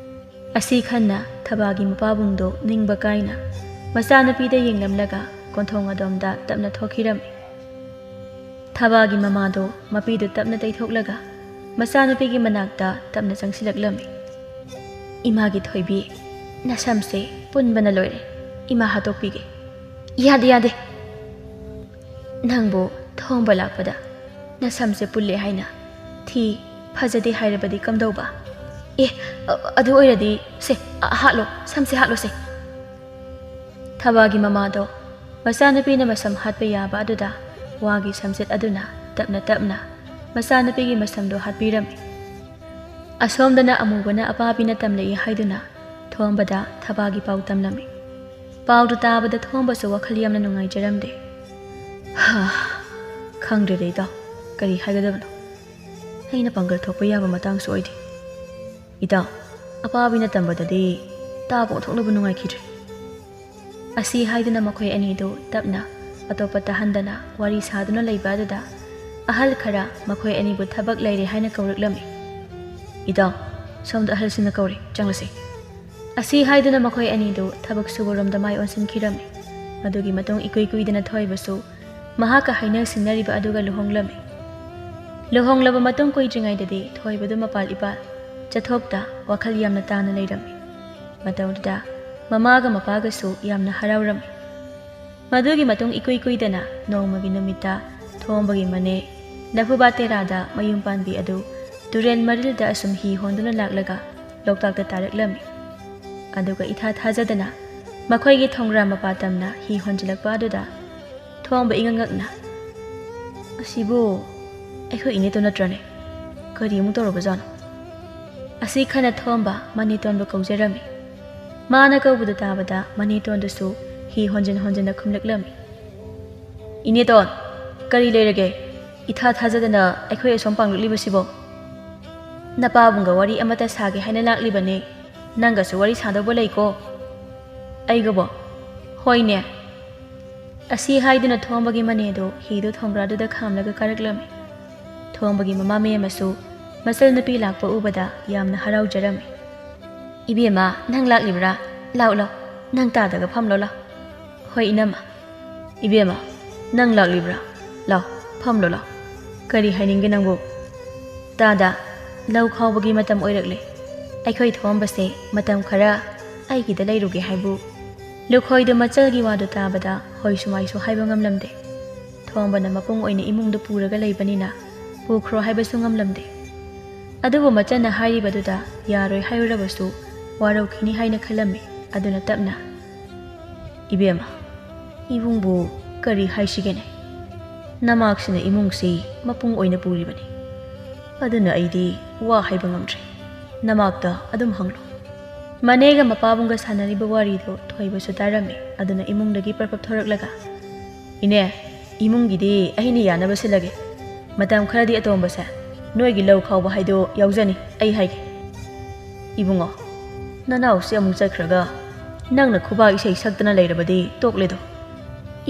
ꯑꯁꯤ ꯈꯟꯅ ꯊꯕꯥꯒꯤ ꯃꯄꯥꯕꯨꯡꯗꯣ ꯅꯤꯡꯕ ꯀꯥꯏꯅ ꯃꯆꯥꯅꯨꯄꯤꯗ ꯌꯦꯡꯂꯝꯂꯒ ꯀꯣꯟꯊꯣꯡ ꯑꯗꯣꯝꯗ ꯇꯞꯅ ꯊꯣꯛꯈꯤꯔꯝꯃꯤ꯫ ꯊꯕꯥꯒꯤ ꯃꯃꯥꯗꯣ ꯃꯄꯤꯗꯨ ꯇꯞꯅ ꯇꯩꯊꯣꯛꯂꯒ ꯃꯆꯥꯅꯨꯄꯤꯒꯤ ꯃꯅꯥꯛꯇ ꯇꯞꯅ ꯆꯪꯁꯤꯜꯂꯛꯂꯝꯃꯤ꯫ "ꯏꯃꯥꯒꯤ ꯊꯣꯏꯕꯤ, ꯅꯁꯝꯁꯦ ꯄꯨꯟꯕꯅ ꯂꯣꯏꯔꯦ꯫ ꯏꯃꯥ ꯍꯥꯠꯇꯣꯛꯄꯤꯒꯦ꯫" "ꯌꯥꯗꯦ, ꯌꯥꯗꯦ꯫ ꯅꯪꯕꯨ ꯊꯣꯡꯕ ꯂꯥꯛꯄꯗ ꯅꯁꯝꯁꯦ ꯄꯨꯜꯂꯦ ꯍꯥꯏꯅ ꯊꯤ, ꯐꯖꯗꯦ ꯍꯥꯏꯔꯕꯗꯤ ꯀꯝꯗꯧꯕ? ꯑꯦ, ꯑ-, ꯑꯗꯨ ꯑꯣꯏꯔꯗꯤ ꯁꯦ, ꯑ, ꯍꯥꯠꯂꯣ, ꯁꯝꯁꯦ ꯍꯥꯠꯂꯣꯁꯦ꯫" ꯊꯕꯥꯒꯤ ꯃꯃꯥꯗꯣ ꯃꯆꯥꯅꯨꯄꯤꯅ ꯃꯁꯝ ꯍꯥꯠꯄ ꯌꯥꯕ ꯑꯗꯨꯗ ꯋꯥꯒꯤ ꯁꯝꯆꯦꯠ ꯑꯗꯨꯅ ꯇꯞꯅ ꯇꯞꯅ ꯃꯆꯥꯅꯨꯄꯤꯒꯤ ꯃꯁꯝꯗꯣ ꯍꯥꯠꯄꯤꯔꯝꯃꯤ꯫ ꯑꯁꯣꯝꯗꯅ ꯑꯃꯨꯕꯅ ꯑꯄꯥꯕꯤꯅ ꯇꯝꯂꯛꯏ ꯍꯥꯏꯗꯨꯅ ꯊꯣꯝꯕꯗ ꯊꯕꯥꯒꯤ ꯄꯥꯎ ꯇꯝꯂꯝꯃꯤ꯫ ꯄꯥꯎꯗꯨ ꯇꯥꯕꯗ ꯊꯣꯝꯕꯁꯨ ꯋꯥꯈꯜ ꯌꯥꯝꯅ ꯅꯨꯡꯉꯥꯏꯖꯔꯝꯗꯦ꯫ "ꯍꯥ, ꯈꯪꯗ꯭ꯔꯦꯗ ꯏꯇꯥꯎ, ꯀꯔꯤ ꯍꯥꯏꯒꯗꯕꯅꯣ? ꯑꯩꯅ ꯄꯥꯡꯒꯜ ꯊꯣꯛꯄ ꯌꯥꯕ ꯃꯇꯥꯡꯁꯨ ꯑꯣꯏꯗꯦ꯫ ꯏꯇꯥꯎ, ꯑꯄꯥꯕꯤꯅ ꯇꯝꯕꯗꯗꯤ ꯇꯥꯕ ꯑꯣꯟꯊꯣꯛꯅꯕ ꯅꯨꯡꯉꯥꯏꯈꯤꯗ꯭ꯔꯦ꯫" ꯑꯁꯤ ꯍꯥꯏꯗꯨꯅ ꯃꯈꯣꯏ ꯑꯅꯤꯗꯨ ꯇꯞꯅ ꯑꯇꯣꯞꯄ ꯇꯥꯍꯟꯗꯅ ꯋꯥꯔꯤ ꯁꯥꯗꯨꯅ ꯂꯩꯕ ꯑꯗꯨꯗ ꯑꯍꯜ ꯈꯔ ꯃꯈꯣꯏ ꯑꯅꯤꯕꯨ ꯊꯕꯛ ꯂꯩꯔꯦ ꯍꯥꯏꯅ ꯀꯧꯔꯛꯂꯝꯃꯤ꯫ "ꯏꯇꯥꯎ, ꯁꯣꯝꯗ ꯑꯍꯜꯁꯤꯡꯅ ꯀꯧꯔꯦ, ꯆꯪꯂꯁꯤ꯫" ꯑꯁꯤ ꯍꯥꯏꯗꯨꯅ ꯃꯈꯣꯏ ꯑꯅꯤꯗꯨ ꯊꯕꯛ ꯁꯨꯕꯔꯣꯝꯗ ꯃꯥꯏ ꯑꯣꯟꯁꯤꯟꯈꯤꯔꯝꯃꯤ꯫ ꯑꯗꯨꯒꯤ ꯃꯇꯨꯡ ꯏꯀꯨꯏ ꯀꯨꯏꯗꯅ ꯊꯣꯏꯕꯁꯨ ꯃꯍꯥꯛꯀ ꯍꯥꯏꯅ ꯁꯤꯡꯅꯔꯤꯕ ꯑꯗꯨꯒ ꯂꯨꯍꯣꯡꯂꯝꯃꯤ꯫ ꯂꯨꯍꯣꯡꯂꯕ ꯃꯇꯨꯡ ꯀꯨꯏꯗ꯭ꯔꯤꯉꯩꯗꯗꯤ ꯊꯣꯏꯕꯗꯨ ꯃꯄꯥꯜ ꯏꯄꯥꯜ ꯆꯠꯊꯣꯛꯇ ꯋꯥꯈꯜ ꯌꯥꯝꯅ ꯇꯥꯅ ꯂꯩꯔꯝꯃꯤ꯫ ꯃꯇꯧꯗꯨꯗ ꯃꯃꯥꯒ ꯃꯄꯥꯒꯁꯨ ꯌꯥꯝꯅ ꯍꯔꯥꯎꯔꯝꯃꯤ꯫ ꯃꯗꯨꯒꯤ ꯃꯇꯨꯡ ꯏꯀꯨꯏ ꯀꯨꯏꯗꯅ ꯅꯣꯡꯃꯒꯤ ꯅꯨꯃꯤꯠꯇ ꯊꯣꯝꯕꯒꯤ ꯃꯅꯦ ꯂꯐꯨꯕꯥ ꯇꯦꯔꯥꯗ ꯃꯌꯨꯝ ꯄꯥꯟꯕꯤ ꯑꯗꯨ ꯇꯨꯔꯦꯜ ꯃꯔꯤꯜꯗ ꯑꯁꯨꯝ ꯍꯤ ꯍꯣꯟꯗꯨꯅ ꯂꯥꯛꯂꯒ ꯂꯣꯛꯇꯥꯛꯇ ꯇꯥꯔꯛꯂꯝꯃꯤ꯫ ꯑꯗꯨꯒ ꯏꯊꯥ ꯊꯥꯖꯗꯅ ꯃꯈꯣꯏꯒꯤ ꯊꯣꯡꯒ꯭ꯔꯥꯝ ꯃꯄꯥ ꯇꯝꯅ ꯍꯤ ꯍꯣꯟꯖꯤꯜꯂꯛꯄ ꯑꯗꯨꯗ ꯊꯣꯝꯕ ꯏꯉꯛ ꯉꯛꯅ, "ꯑꯁꯤꯕꯨ ꯑꯩꯈꯣꯏ ꯏꯅꯦꯇꯣꯟ ꯅꯠꯇ꯭ꯔꯅꯦ? ꯀꯔꯤ ꯑꯃꯨꯛ ꯇꯧꯔꯕꯖꯥꯠꯅꯣ?" ꯑꯁꯤ ꯈꯟꯅ ꯊꯣꯝꯕ ꯃꯅꯦꯇꯣꯟꯕꯨ ꯀꯧꯖꯔꯝꯃꯤ꯫ ꯃꯥꯅ ꯀꯧꯕꯗꯨ ꯇꯥꯕꯗ ꯃꯅꯦꯇꯣꯟꯗꯨꯁꯨ ꯍꯤ ꯍꯣꯟꯖꯤꯟ ꯍꯣꯟꯖꯤꯟꯅ ꯈꯨꯝꯂꯛꯂꯝꯃꯤ꯫ "ꯏꯅꯦꯇꯣꯟ, ꯀꯔꯤ ꯂꯩꯔꯒꯦ? ꯏꯊꯥ ꯊꯥꯖꯗꯅ ꯑꯩꯈꯣꯏ ꯑꯁꯣꯝ ꯄꯥꯡꯂꯛꯂꯤꯕꯁꯤꯕꯣ?" "ꯅꯄꯥꯕꯨꯡꯒ ꯋꯥꯔꯤ ꯑꯃꯠꯇ ꯁꯥꯒꯦ ꯍꯥꯏꯅ ꯂꯥꯛꯂꯤꯕꯅꯦ꯫ "ꯅꯪꯒꯁꯨ ꯋꯥꯔꯤ ꯁꯥꯗꯧꯕ ꯂꯩꯀꯣ?" "ꯑꯩꯒꯕꯣ?" "ꯍꯣꯏꯅꯦ꯫" ꯑꯁꯤ ꯍꯥꯏꯗꯨꯅ ꯊꯣꯝꯕꯒꯤ ꯃꯅꯦꯗꯨ ꯍꯤꯗꯨ ꯊꯣꯡꯒ꯭ꯔꯥꯗꯨꯗ ꯈꯥꯝꯂꯒ ꯀꯥꯔꯛꯂꯝꯃꯤ꯫ ꯊꯣꯝꯕꯒꯤ ꯃꯃꯥ ꯃꯌꯥꯝ ꯑꯃꯁꯨ ꯃꯆꯜ ꯅꯨꯄꯤ ꯂꯥꯛꯄ ꯎꯕꯗ ꯌꯥꯝꯅ ꯍꯔꯥꯎꯖꯔꯝꯃꯤ꯫ "ꯏꯕꯦꯝꯃ, ꯅꯪ ꯂꯥꯛꯂꯤꯕ꯭ꯔꯥ? ꯂꯥꯎ, ꯂꯥꯎ, ꯅꯪ ꯇꯥꯗꯒ ꯐꯝꯂꯣ, ꯂꯥꯎ꯫" "ꯍꯣꯏ, ꯏꯅꯝꯃ꯫" "ꯏꯕꯦꯝꯃ, ꯅꯪ ꯂꯥꯛꯂꯤꯕ꯭ꯔꯥ? ꯂꯥꯎ, ꯐꯝꯂꯣ, ꯂꯥꯎ꯫ ꯀꯔꯤ ꯍꯥꯏꯅꯤꯡꯒꯦ ꯅꯪꯕꯨ?" "ꯇꯥꯗ, ꯂꯧ ꯈꯥꯎꯕꯒꯤ ꯃꯇꯝ ꯑꯣꯏꯔꯛꯂꯦ꯫ ꯑꯩꯈꯣꯏ ꯊꯣꯝꯕꯁꯦ ꯃꯇꯝ ꯈꯔ ꯑꯩꯒꯤꯗ ꯂꯩꯔꯨꯒꯦ ꯍꯥꯏꯕꯨ꯫" ꯂꯨꯈꯣꯏꯗꯨ ꯃꯆꯜꯒꯤ ꯋꯥꯗꯨ ꯇꯥꯕꯗ ꯍꯣꯏ ꯁꯨꯃꯥꯏꯁꯨ ꯍꯥꯏꯕ ꯉꯝꯂꯝꯗꯦ꯫ ꯊꯣꯝꯕꯅ ꯃꯄꯨꯡ ꯑꯣꯏꯅ ꯏꯃꯨꯡꯗ ꯄꯨꯔꯒ ꯂꯩꯕꯅꯤꯅ ꯄꯨꯈ꯭ꯔꯣ ꯍꯥꯏꯕꯁꯨ ꯉꯝꯂꯝꯗꯦ꯫ ꯑꯗꯨꯕꯨ ꯃꯆꯟꯅ ꯍꯥꯏꯔꯤꯕꯗꯨꯗ ꯌꯥꯔꯣꯏ ꯍꯥꯏꯔꯨꯔꯕꯁꯨ ꯋꯥꯔꯧꯈꯤꯅꯤ ꯍꯥꯏꯅ ꯈꯜꯂꯝꯃꯤ꯫ ꯑꯗꯨꯅ ꯇꯞꯅ, "ꯏꯕꯦꯝꯃ, ꯏꯕꯨꯡꯕꯨ ꯀꯔꯤ ꯍꯥꯏꯁꯤꯒꯦꯅꯦ? ꯅꯃꯥꯛꯁꯤꯅ ꯏꯃꯨꯡꯁꯤ ꯃꯄꯨꯡ ꯑꯣꯏꯅ ꯄꯨꯔꯤꯕꯅꯤ꯫ ꯑꯗꯨꯅ ꯑꯩꯗꯤ ꯋꯥ ꯍꯥꯏꯕ ꯉꯝꯗ꯭ꯔꯦ꯫ ꯅꯃꯥꯛꯇ ꯑꯗꯨꯝ ꯍꯪꯂꯣ꯫" ꯃꯅꯦꯒ ꯃꯄꯥꯕꯨꯡꯒ ꯁꯥꯟꯅꯔꯤꯕ ꯋꯥꯔꯤꯗꯨ ꯊꯣꯏꯕꯁꯨ ꯇꯥꯔꯝꯃꯤ꯫ ꯑꯗꯨꯅ ꯏꯃꯨꯡꯗꯒꯤ ꯄ꯭ꯔꯞ ꯄ꯭ꯔꯞ ꯊꯣꯔꯛꯂꯒ, "ꯏꯅꯦ, ꯏꯃꯨꯡꯒꯤꯗꯤ ꯑꯩꯅ ꯌꯥꯅꯕ ꯁꯤꯜꯂꯒꯦ꯫ ꯃꯇꯝ ꯈꯔꯗꯤ ꯑꯇꯣꯝꯕꯁꯦ ꯅꯣꯏꯒꯤ ꯂꯧ ꯈꯥꯎꯕ ꯍꯥꯏꯗꯣ ꯌꯥꯎꯖꯅꯤ, ꯑꯩ ꯍꯥꯏꯒꯦ꯫" "ꯏꯕꯨꯡꯉꯣ, ꯅꯅꯥꯎꯁꯤ ꯑꯃꯨꯛ ꯆꯠꯈ꯭ꯔꯒ ꯅꯪꯅ ꯈꯨꯕꯥꯛ ꯏꯁꯩ ꯁꯛꯇꯅ ꯂꯩꯔꯕꯗꯤ ꯇꯣꯛꯂꯦꯗꯣ꯫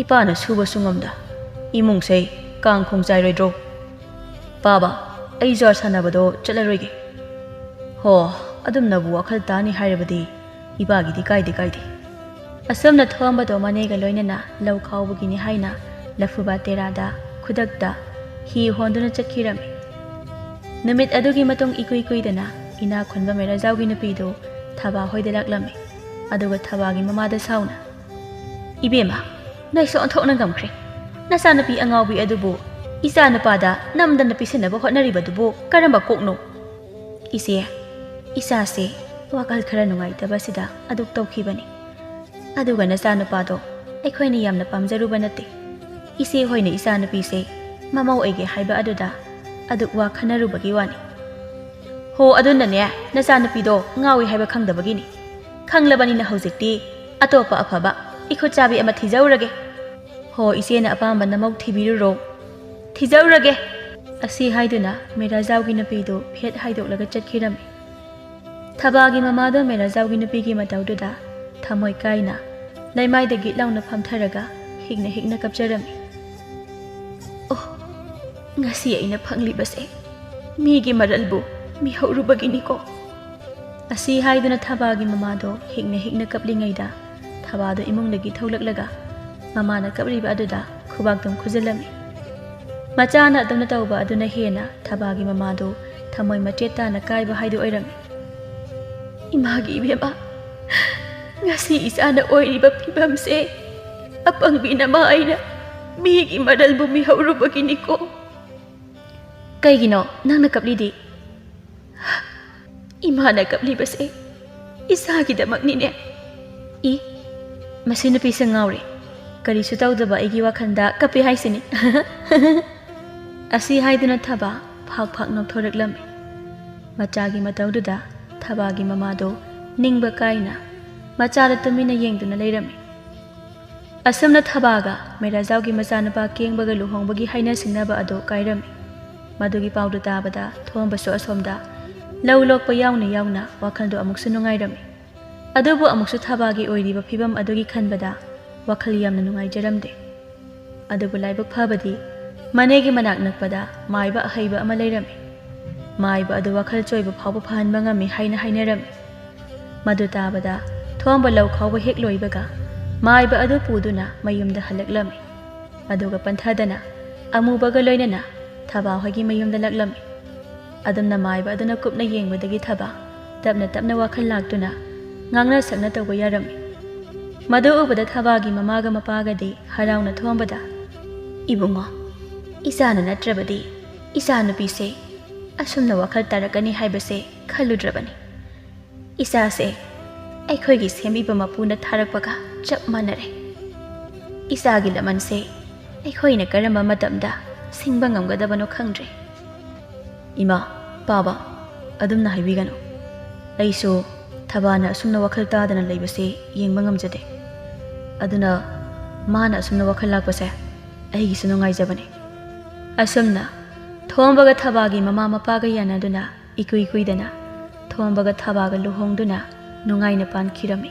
ꯏꯄꯥꯅ ꯁꯨꯕꯁꯨ ꯉꯝꯗ ꯏꯃꯨꯡꯁꯦ ꯀꯥꯡ ꯈꯣꯡ ꯆꯥꯏꯔꯣꯏꯗ꯭ꯔꯣ? ꯄꯥꯕ, ꯑꯩ ꯖ꯭ꯋꯥꯔ ꯁꯥꯟꯅꯕꯗꯣ ꯆꯠꯂꯔꯣꯏꯒꯦ꯫" "ꯍꯣ, ꯑꯗꯨꯝꯅꯕꯨ ꯋꯥꯈꯜ ꯇꯥꯅꯤ ꯍꯥꯏꯔꯕꯗꯤ ꯏꯄꯥꯒꯤꯗꯤ ꯀꯥꯏꯗꯦ, ꯀꯥꯏꯗꯦ꯫" ꯑꯁꯨꯝꯅ ꯊꯣꯝꯕꯗꯣ ꯃꯅꯦꯒ ꯂꯣꯏꯅꯅ ꯂꯧ ꯈꯥꯎꯕꯒꯤꯅꯤ ꯍꯥꯏꯅ ꯂꯐꯨꯕꯥ ꯇꯦꯔꯥꯗ ꯈꯨꯗꯛꯇ ꯍꯤ ꯍꯣꯟꯗꯨꯅ ꯆꯠꯈꯤꯔꯝꯃꯤ꯫ ꯅꯨꯃꯤꯠ ꯑꯗꯨꯒꯤ ꯃꯇꯨꯡ ꯏꯀꯨꯏ ꯀꯨꯏꯗꯅ ꯏꯅꯥꯛ ꯈꯨꯟꯕ ꯃꯩꯔꯥꯖꯥꯎꯒꯤ ꯅꯨꯄꯤꯗꯨ ꯊꯕꯥ ꯍꯣꯏꯗ ꯂꯥꯛꯂꯝꯃꯤ꯫ ꯑꯗꯨꯒ ꯊꯕꯥꯒꯤ ꯃꯃꯥꯗ ꯁꯥꯎꯅ, "ꯏꯕꯦꯝꯃ, ꯅꯣꯏꯁꯨ ꯑꯣꯟꯊꯣꯛꯅ ꯉꯝꯈ꯭ꯔꯦ꯫ ꯅꯆꯥꯅꯨꯄꯤ ꯑꯉꯥꯎꯕꯤ ꯑꯗꯨꯕꯨ ꯏꯆꯥ ꯅꯨꯄꯥꯗ ꯅꯝꯗꯅ ꯄꯤꯁꯤꯟꯅꯕ ꯍꯣꯠꯅꯔꯤꯕꯗꯨꯕꯨ ꯀꯔꯝꯕ ꯀꯣꯛꯅꯣ?" "ꯏꯆꯦ, ꯏꯆꯥꯁꯦ ꯋꯥꯈꯜ ꯈꯔ ꯅꯨꯡꯉꯥꯏꯇꯕꯁꯤꯗ ꯑꯗꯨꯛ ꯇꯧꯈꯤꯕꯅꯤ꯫ ꯑꯗꯨꯒ ꯅꯆꯥꯅꯨꯄꯥꯗꯣ ꯑꯩꯈꯣꯏꯅ ꯌꯥꯝꯅ ꯄꯥꯝꯖꯔꯨꯕ ꯅꯠꯇꯦ꯫ ꯏꯆꯦ ꯍꯣꯏꯅ ꯏꯆꯥꯅꯨꯄꯤꯁꯦ ꯃꯃꯧ ꯑꯣꯏꯒꯦ ꯍꯥꯏꯕ ꯑꯗꯨꯗ ꯑꯗꯨꯛ ꯋꯥ ꯈꯟꯅꯔꯨꯕꯒꯤ ꯋꯥꯅꯤ꯫" "ꯍꯣ, ꯑꯗꯨꯅꯅꯦ ꯅꯆꯥꯅꯨꯄꯤꯗꯣ ꯉꯥꯎꯏ ꯍꯥꯏꯕ ꯈꯪꯗꯕꯒꯤꯅꯤ꯫ ꯈꯪꯂꯕꯅꯤꯅ ꯍꯧꯖꯤꯛꯇꯤ ꯑꯇꯣꯞꯄ ꯑꯐꯕ ꯏꯈꯨꯠ ꯆꯥꯕꯤ ꯑꯃ ꯊꯤꯖꯧꯔꯒꯦ꯫" "ꯍꯣ, ꯏꯆꯦꯅ ꯑꯄꯥꯝꯕ ꯅꯃꯧ ꯊꯤꯕꯤꯔꯨꯔꯣ꯫" "ꯊꯤꯖꯧꯔꯒꯦ꯫" ꯑꯁꯤ ꯍꯥꯏꯗꯨꯅ ꯃꯩꯔꯥꯖꯥꯎꯒꯤ ꯅꯨꯄꯤꯗꯨ ꯐꯦꯠ ꯍꯥꯏꯗꯣꯛꯂꯒ ꯆꯠꯈꯤꯔꯝꯃꯤ꯫ ꯊꯕꯥꯒꯤ ꯃꯃꯥꯗꯣ ꯃꯦꯔꯥꯖꯥꯎꯒꯤ ꯅꯨꯄꯤꯒꯤ ꯃꯇꯧꯗꯨꯗ ꯊꯃꯣꯏ ꯀꯥꯏꯅ ꯂꯩꯃꯥꯏꯗ ꯒꯤꯠ ꯂꯥꯎꯅ ꯐꯝꯊꯔꯒ ꯍꯤꯛꯅ ꯍꯤꯛꯅ ꯀꯞꯆꯔꯝꯃꯤ꯫ "ꯑꯣ, ꯉꯁꯤ ꯑꯩꯅ ꯐꯪꯂꯤꯕꯁꯦ ꯃꯤꯒꯤ ꯃꯔꯜꯕꯨ ꯃꯤꯍꯧꯔꯨꯕꯒꯤꯅꯤꯀꯣ"꯫ ꯑꯁꯤ ꯍꯥꯏꯗꯨꯅ ꯊꯕꯥꯒꯤ ꯃꯃꯥꯗꯣ ꯍꯤꯛꯅ ꯍꯤꯛꯅ ꯀꯞꯂꯤꯉꯩꯗ ꯊꯕꯥꯗꯣ ꯏꯃꯨꯡꯗꯒꯤ ꯊꯣꯛꯂꯛꯂꯒ ꯃꯃꯥꯅ ꯀꯞꯂꯤꯕ ꯑꯗꯨꯗ ꯈꯨꯕꯥꯛꯇꯨꯝ ꯈꯨꯖꯤꯜꯂꯝꯃꯤ꯫ ꯃꯆꯥꯅ ꯑꯗꯨꯝꯅ ꯇꯧꯕ ꯑꯗꯨꯅ ꯍꯦꯟꯅ ꯊꯕꯥꯒꯤ ꯃꯃꯥꯗꯣ ꯊꯃꯣꯏ ꯃꯆꯦꯠ ꯇꯥꯅ ꯀꯥꯏꯕ ꯍꯥꯏꯗꯨ ꯑꯣꯏꯔꯝꯃꯤ꯫ "ꯏꯃꯥꯒꯤ ꯏꯕꯦꯝꯃ, ꯉꯁꯤ ꯏꯆꯥꯅ ꯑꯣꯏꯔꯤꯕ ꯐꯤꯕꯝꯁꯦ ꯑꯄꯪꯕꯤ ꯅꯃꯥ ꯑꯩꯅ ꯃꯤꯒꯤ ꯃꯔꯜꯕꯨ ꯃꯤꯍꯧꯔꯨꯕꯒꯤꯅꯤꯀꯣ"꯫ "ꯀꯩꯒꯤꯅꯣ ꯅꯪꯅ ꯀꯞꯂꯤꯗꯤ?" "ꯏꯃꯥꯅ ꯀꯞꯂꯤꯕꯁꯦ ꯏꯆꯥꯒꯤꯗꯃꯛꯅꯤꯅꯦ"꯫ "ꯏ, ꯃꯁꯤ ꯅꯨꯄꯤꯁꯦ ꯉꯥꯎꯔꯦ꯫ ꯀꯔꯤꯁꯨ ꯇꯧꯗꯕ ꯑꯩꯒꯤ ꯋꯥꯈꯜꯗ ꯀꯞꯄꯦ ꯍꯥꯏꯁꯤꯅꯤ"꯫ ꯑꯁꯤ ꯍꯥꯏꯗꯨꯅ ꯊꯕꯥ ꯐꯥꯛ ꯐꯥꯛ ꯅꯣꯛꯊꯣꯔꯛꯂꯝꯃꯤ꯫ ꯃꯆꯥꯒꯤ ꯃꯇꯧꯗꯨꯗ ꯊꯕꯥꯒꯤ ꯃꯃꯥꯗꯣ ꯅꯤꯡꯕ ꯀꯥꯏꯅ ꯃꯆꯥꯗ ꯇꯨꯃꯤꯟꯅ ꯌꯦꯡꯗꯨꯅ ꯂꯩꯔꯝꯃꯤ꯫ ꯑꯁꯨꯝꯅ ꯊꯕꯥꯒ ꯃꯩꯔꯥꯖꯥꯎꯒꯤ ꯃꯆꯥꯅꯨꯄꯥ ꯀꯦꯡꯕꯒ ꯂꯨꯍꯣꯡꯕꯒꯤ ꯍꯥꯏꯅ ꯁꯤꯡꯅꯕ ꯑꯗꯨ ꯀꯥꯏꯔꯝꯃꯤ꯫ ꯃꯗꯨꯒꯤ ꯄꯥꯎꯗꯨ ꯇꯥꯕꯗ ꯊꯣꯝꯕꯁꯨ ꯑꯁꯣꯝꯗ ꯂꯧ ꯂꯣꯛꯄ ꯌꯥꯎꯅ ꯌꯥꯎꯅ ꯋꯥꯈꯜꯗꯨ ꯑꯃꯨꯛꯁꯨ ꯅꯨꯡꯉꯥꯏꯔꯝꯃꯤ꯫ ꯑꯗꯨꯕꯨ ꯑꯃꯨꯛꯁꯨ ꯊꯕꯥꯒꯤ ꯑꯣꯏꯔꯤꯕ ꯐꯤꯕꯝ ꯑꯗꯨꯒꯤ ꯈꯟꯕꯗ ꯋꯥꯈꯜ ꯌꯥꯝꯅ ꯅꯨꯡꯉꯥꯏꯖꯔꯝꯗꯦ꯫ ꯑꯗꯨꯕꯨ ꯂꯥꯏꯕꯛ ꯐꯕꯗꯤ ꯃꯅꯦꯒꯤ ꯃꯅꯥꯛ ꯅꯛꯄꯗ ꯃꯥꯏꯕ ꯑꯍꯩꯕ ꯑꯃ ꯂꯩꯔꯝꯃꯤ꯫ ꯃꯥꯏꯕ ꯑꯗꯨ ꯋꯥꯈꯜ ꯆꯣꯏꯕ ꯐꯥꯎꯕ ꯐꯍꯟꯕ ꯉꯝꯃꯤ ꯍꯥꯏꯅ ꯍꯥꯏꯅꯔꯝꯃꯤ꯫ ꯃꯗꯨ ꯇꯥꯕꯗ ꯊꯣꯝꯕ ꯂꯧ ꯈꯥꯎꯕ ꯍꯦꯛ ꯂꯣꯏꯕꯒ ꯃꯥꯏꯕ ꯑꯗꯨ ꯄꯨꯗꯨꯅ ꯃꯌꯨꯝꯗ ꯍꯜꯂꯛꯂꯝꯃꯤ꯫ ꯑꯗꯨꯒ ꯄꯟꯊꯗꯅ ꯑꯃꯨꯕꯒ ꯂꯣꯏꯅꯅ ꯊꯕꯥ ꯍꯣꯏꯒꯤ ꯃꯌꯨꯝꯗ ꯂꯥꯛꯂꯝꯃꯤ꯫ ꯑꯗꯨꯝꯅ ꯃꯥꯏꯕ ꯑꯗꯨꯅ ꯀꯨꯞꯅ ꯌꯦꯡꯕꯗꯒꯤ ꯊꯕꯥ ꯇꯞꯅ ꯇꯞꯅ ꯋꯥꯈꯜ ꯂꯥꯛꯇꯨꯅ ꯉꯥꯡꯅ ꯁꯛꯅ ꯇꯧꯕ ꯌꯥꯔꯝꯃꯤ꯫ ꯃꯗꯨ ꯎꯕꯗ ꯊꯕꯥꯒꯤ ꯃꯃꯥꯒ ꯃꯄꯥꯒꯗꯤ ꯍꯔꯥꯎꯅ ꯊꯣꯝꯕꯗ, "ꯏꯕꯨꯡꯉꯣ, ꯏꯆꯥꯅ ꯅꯠꯇ꯭ꯔꯕꯗꯤ ꯏꯆꯥ ꯅꯨꯄꯤꯁꯦ ꯑꯁꯨꯝꯅ ꯋꯥꯈꯜ ꯇꯥꯔꯛꯀꯅꯤ ꯍꯥꯏꯕꯁꯦ ꯈꯜꯂꯨꯗ꯭ꯔꯕꯅꯤ꯫ ꯏꯆꯥꯁꯦ ꯑꯩꯈꯣꯏꯒꯤ ꯁꯦꯝꯕꯤꯕ ꯃꯄꯨꯅ ꯊꯥꯔꯛꯄꯒ ꯆꯞ ꯃꯥꯟꯅꯔꯦ꯫ ꯏꯆꯥꯒꯤ ꯂꯃꯟꯁꯦ ꯑꯩꯈꯣꯏꯅ ꯀꯔꯝꯕ ꯃꯇꯝꯗ ꯁꯤꯡꯕ ꯉꯝꯒꯗꯕꯅꯣ ꯈꯪꯗ꯭ꯔꯦ"꯫ "ꯏꯃꯥ, ꯄꯥꯕ, ꯑꯗꯨꯝꯅ ꯍꯥꯏꯕꯤꯒꯅꯨ꯫ ꯑꯩꯁꯨ ꯊꯕꯥꯅ ꯑꯁꯨꯝꯅ ꯋꯥꯈꯜ ꯇꯥꯗꯅ ꯂꯩꯕꯁꯦ ꯌꯦꯡꯕ ꯉꯝꯖꯗꯦ꯫ ꯑꯗꯨꯅ ꯃꯥꯅ ꯑꯁꯨꯝꯅ ꯋꯥꯈꯜ ꯂꯥꯛꯄꯁꯦ ꯑꯩꯒꯤꯁꯨ ꯅꯨꯡꯉꯥꯏꯖꯕꯅꯤ"꯫ ꯑꯁꯨꯝꯅ ꯊꯣꯝꯕꯒ ꯊꯕꯥꯒꯤ ꯃꯃꯥ ꯃꯄꯥꯒ ꯌꯥꯅꯗꯨꯅ ꯏꯀꯨꯏ ꯀꯨꯏꯗꯅ ꯈꯣꯝꯕꯒ ꯊꯕꯥꯒ ꯂꯨꯍꯣꯡꯗꯨꯅ ꯅꯨꯡꯉꯥꯏꯅ ꯄꯥꯟꯈꯤꯔꯝꯃꯤ꯫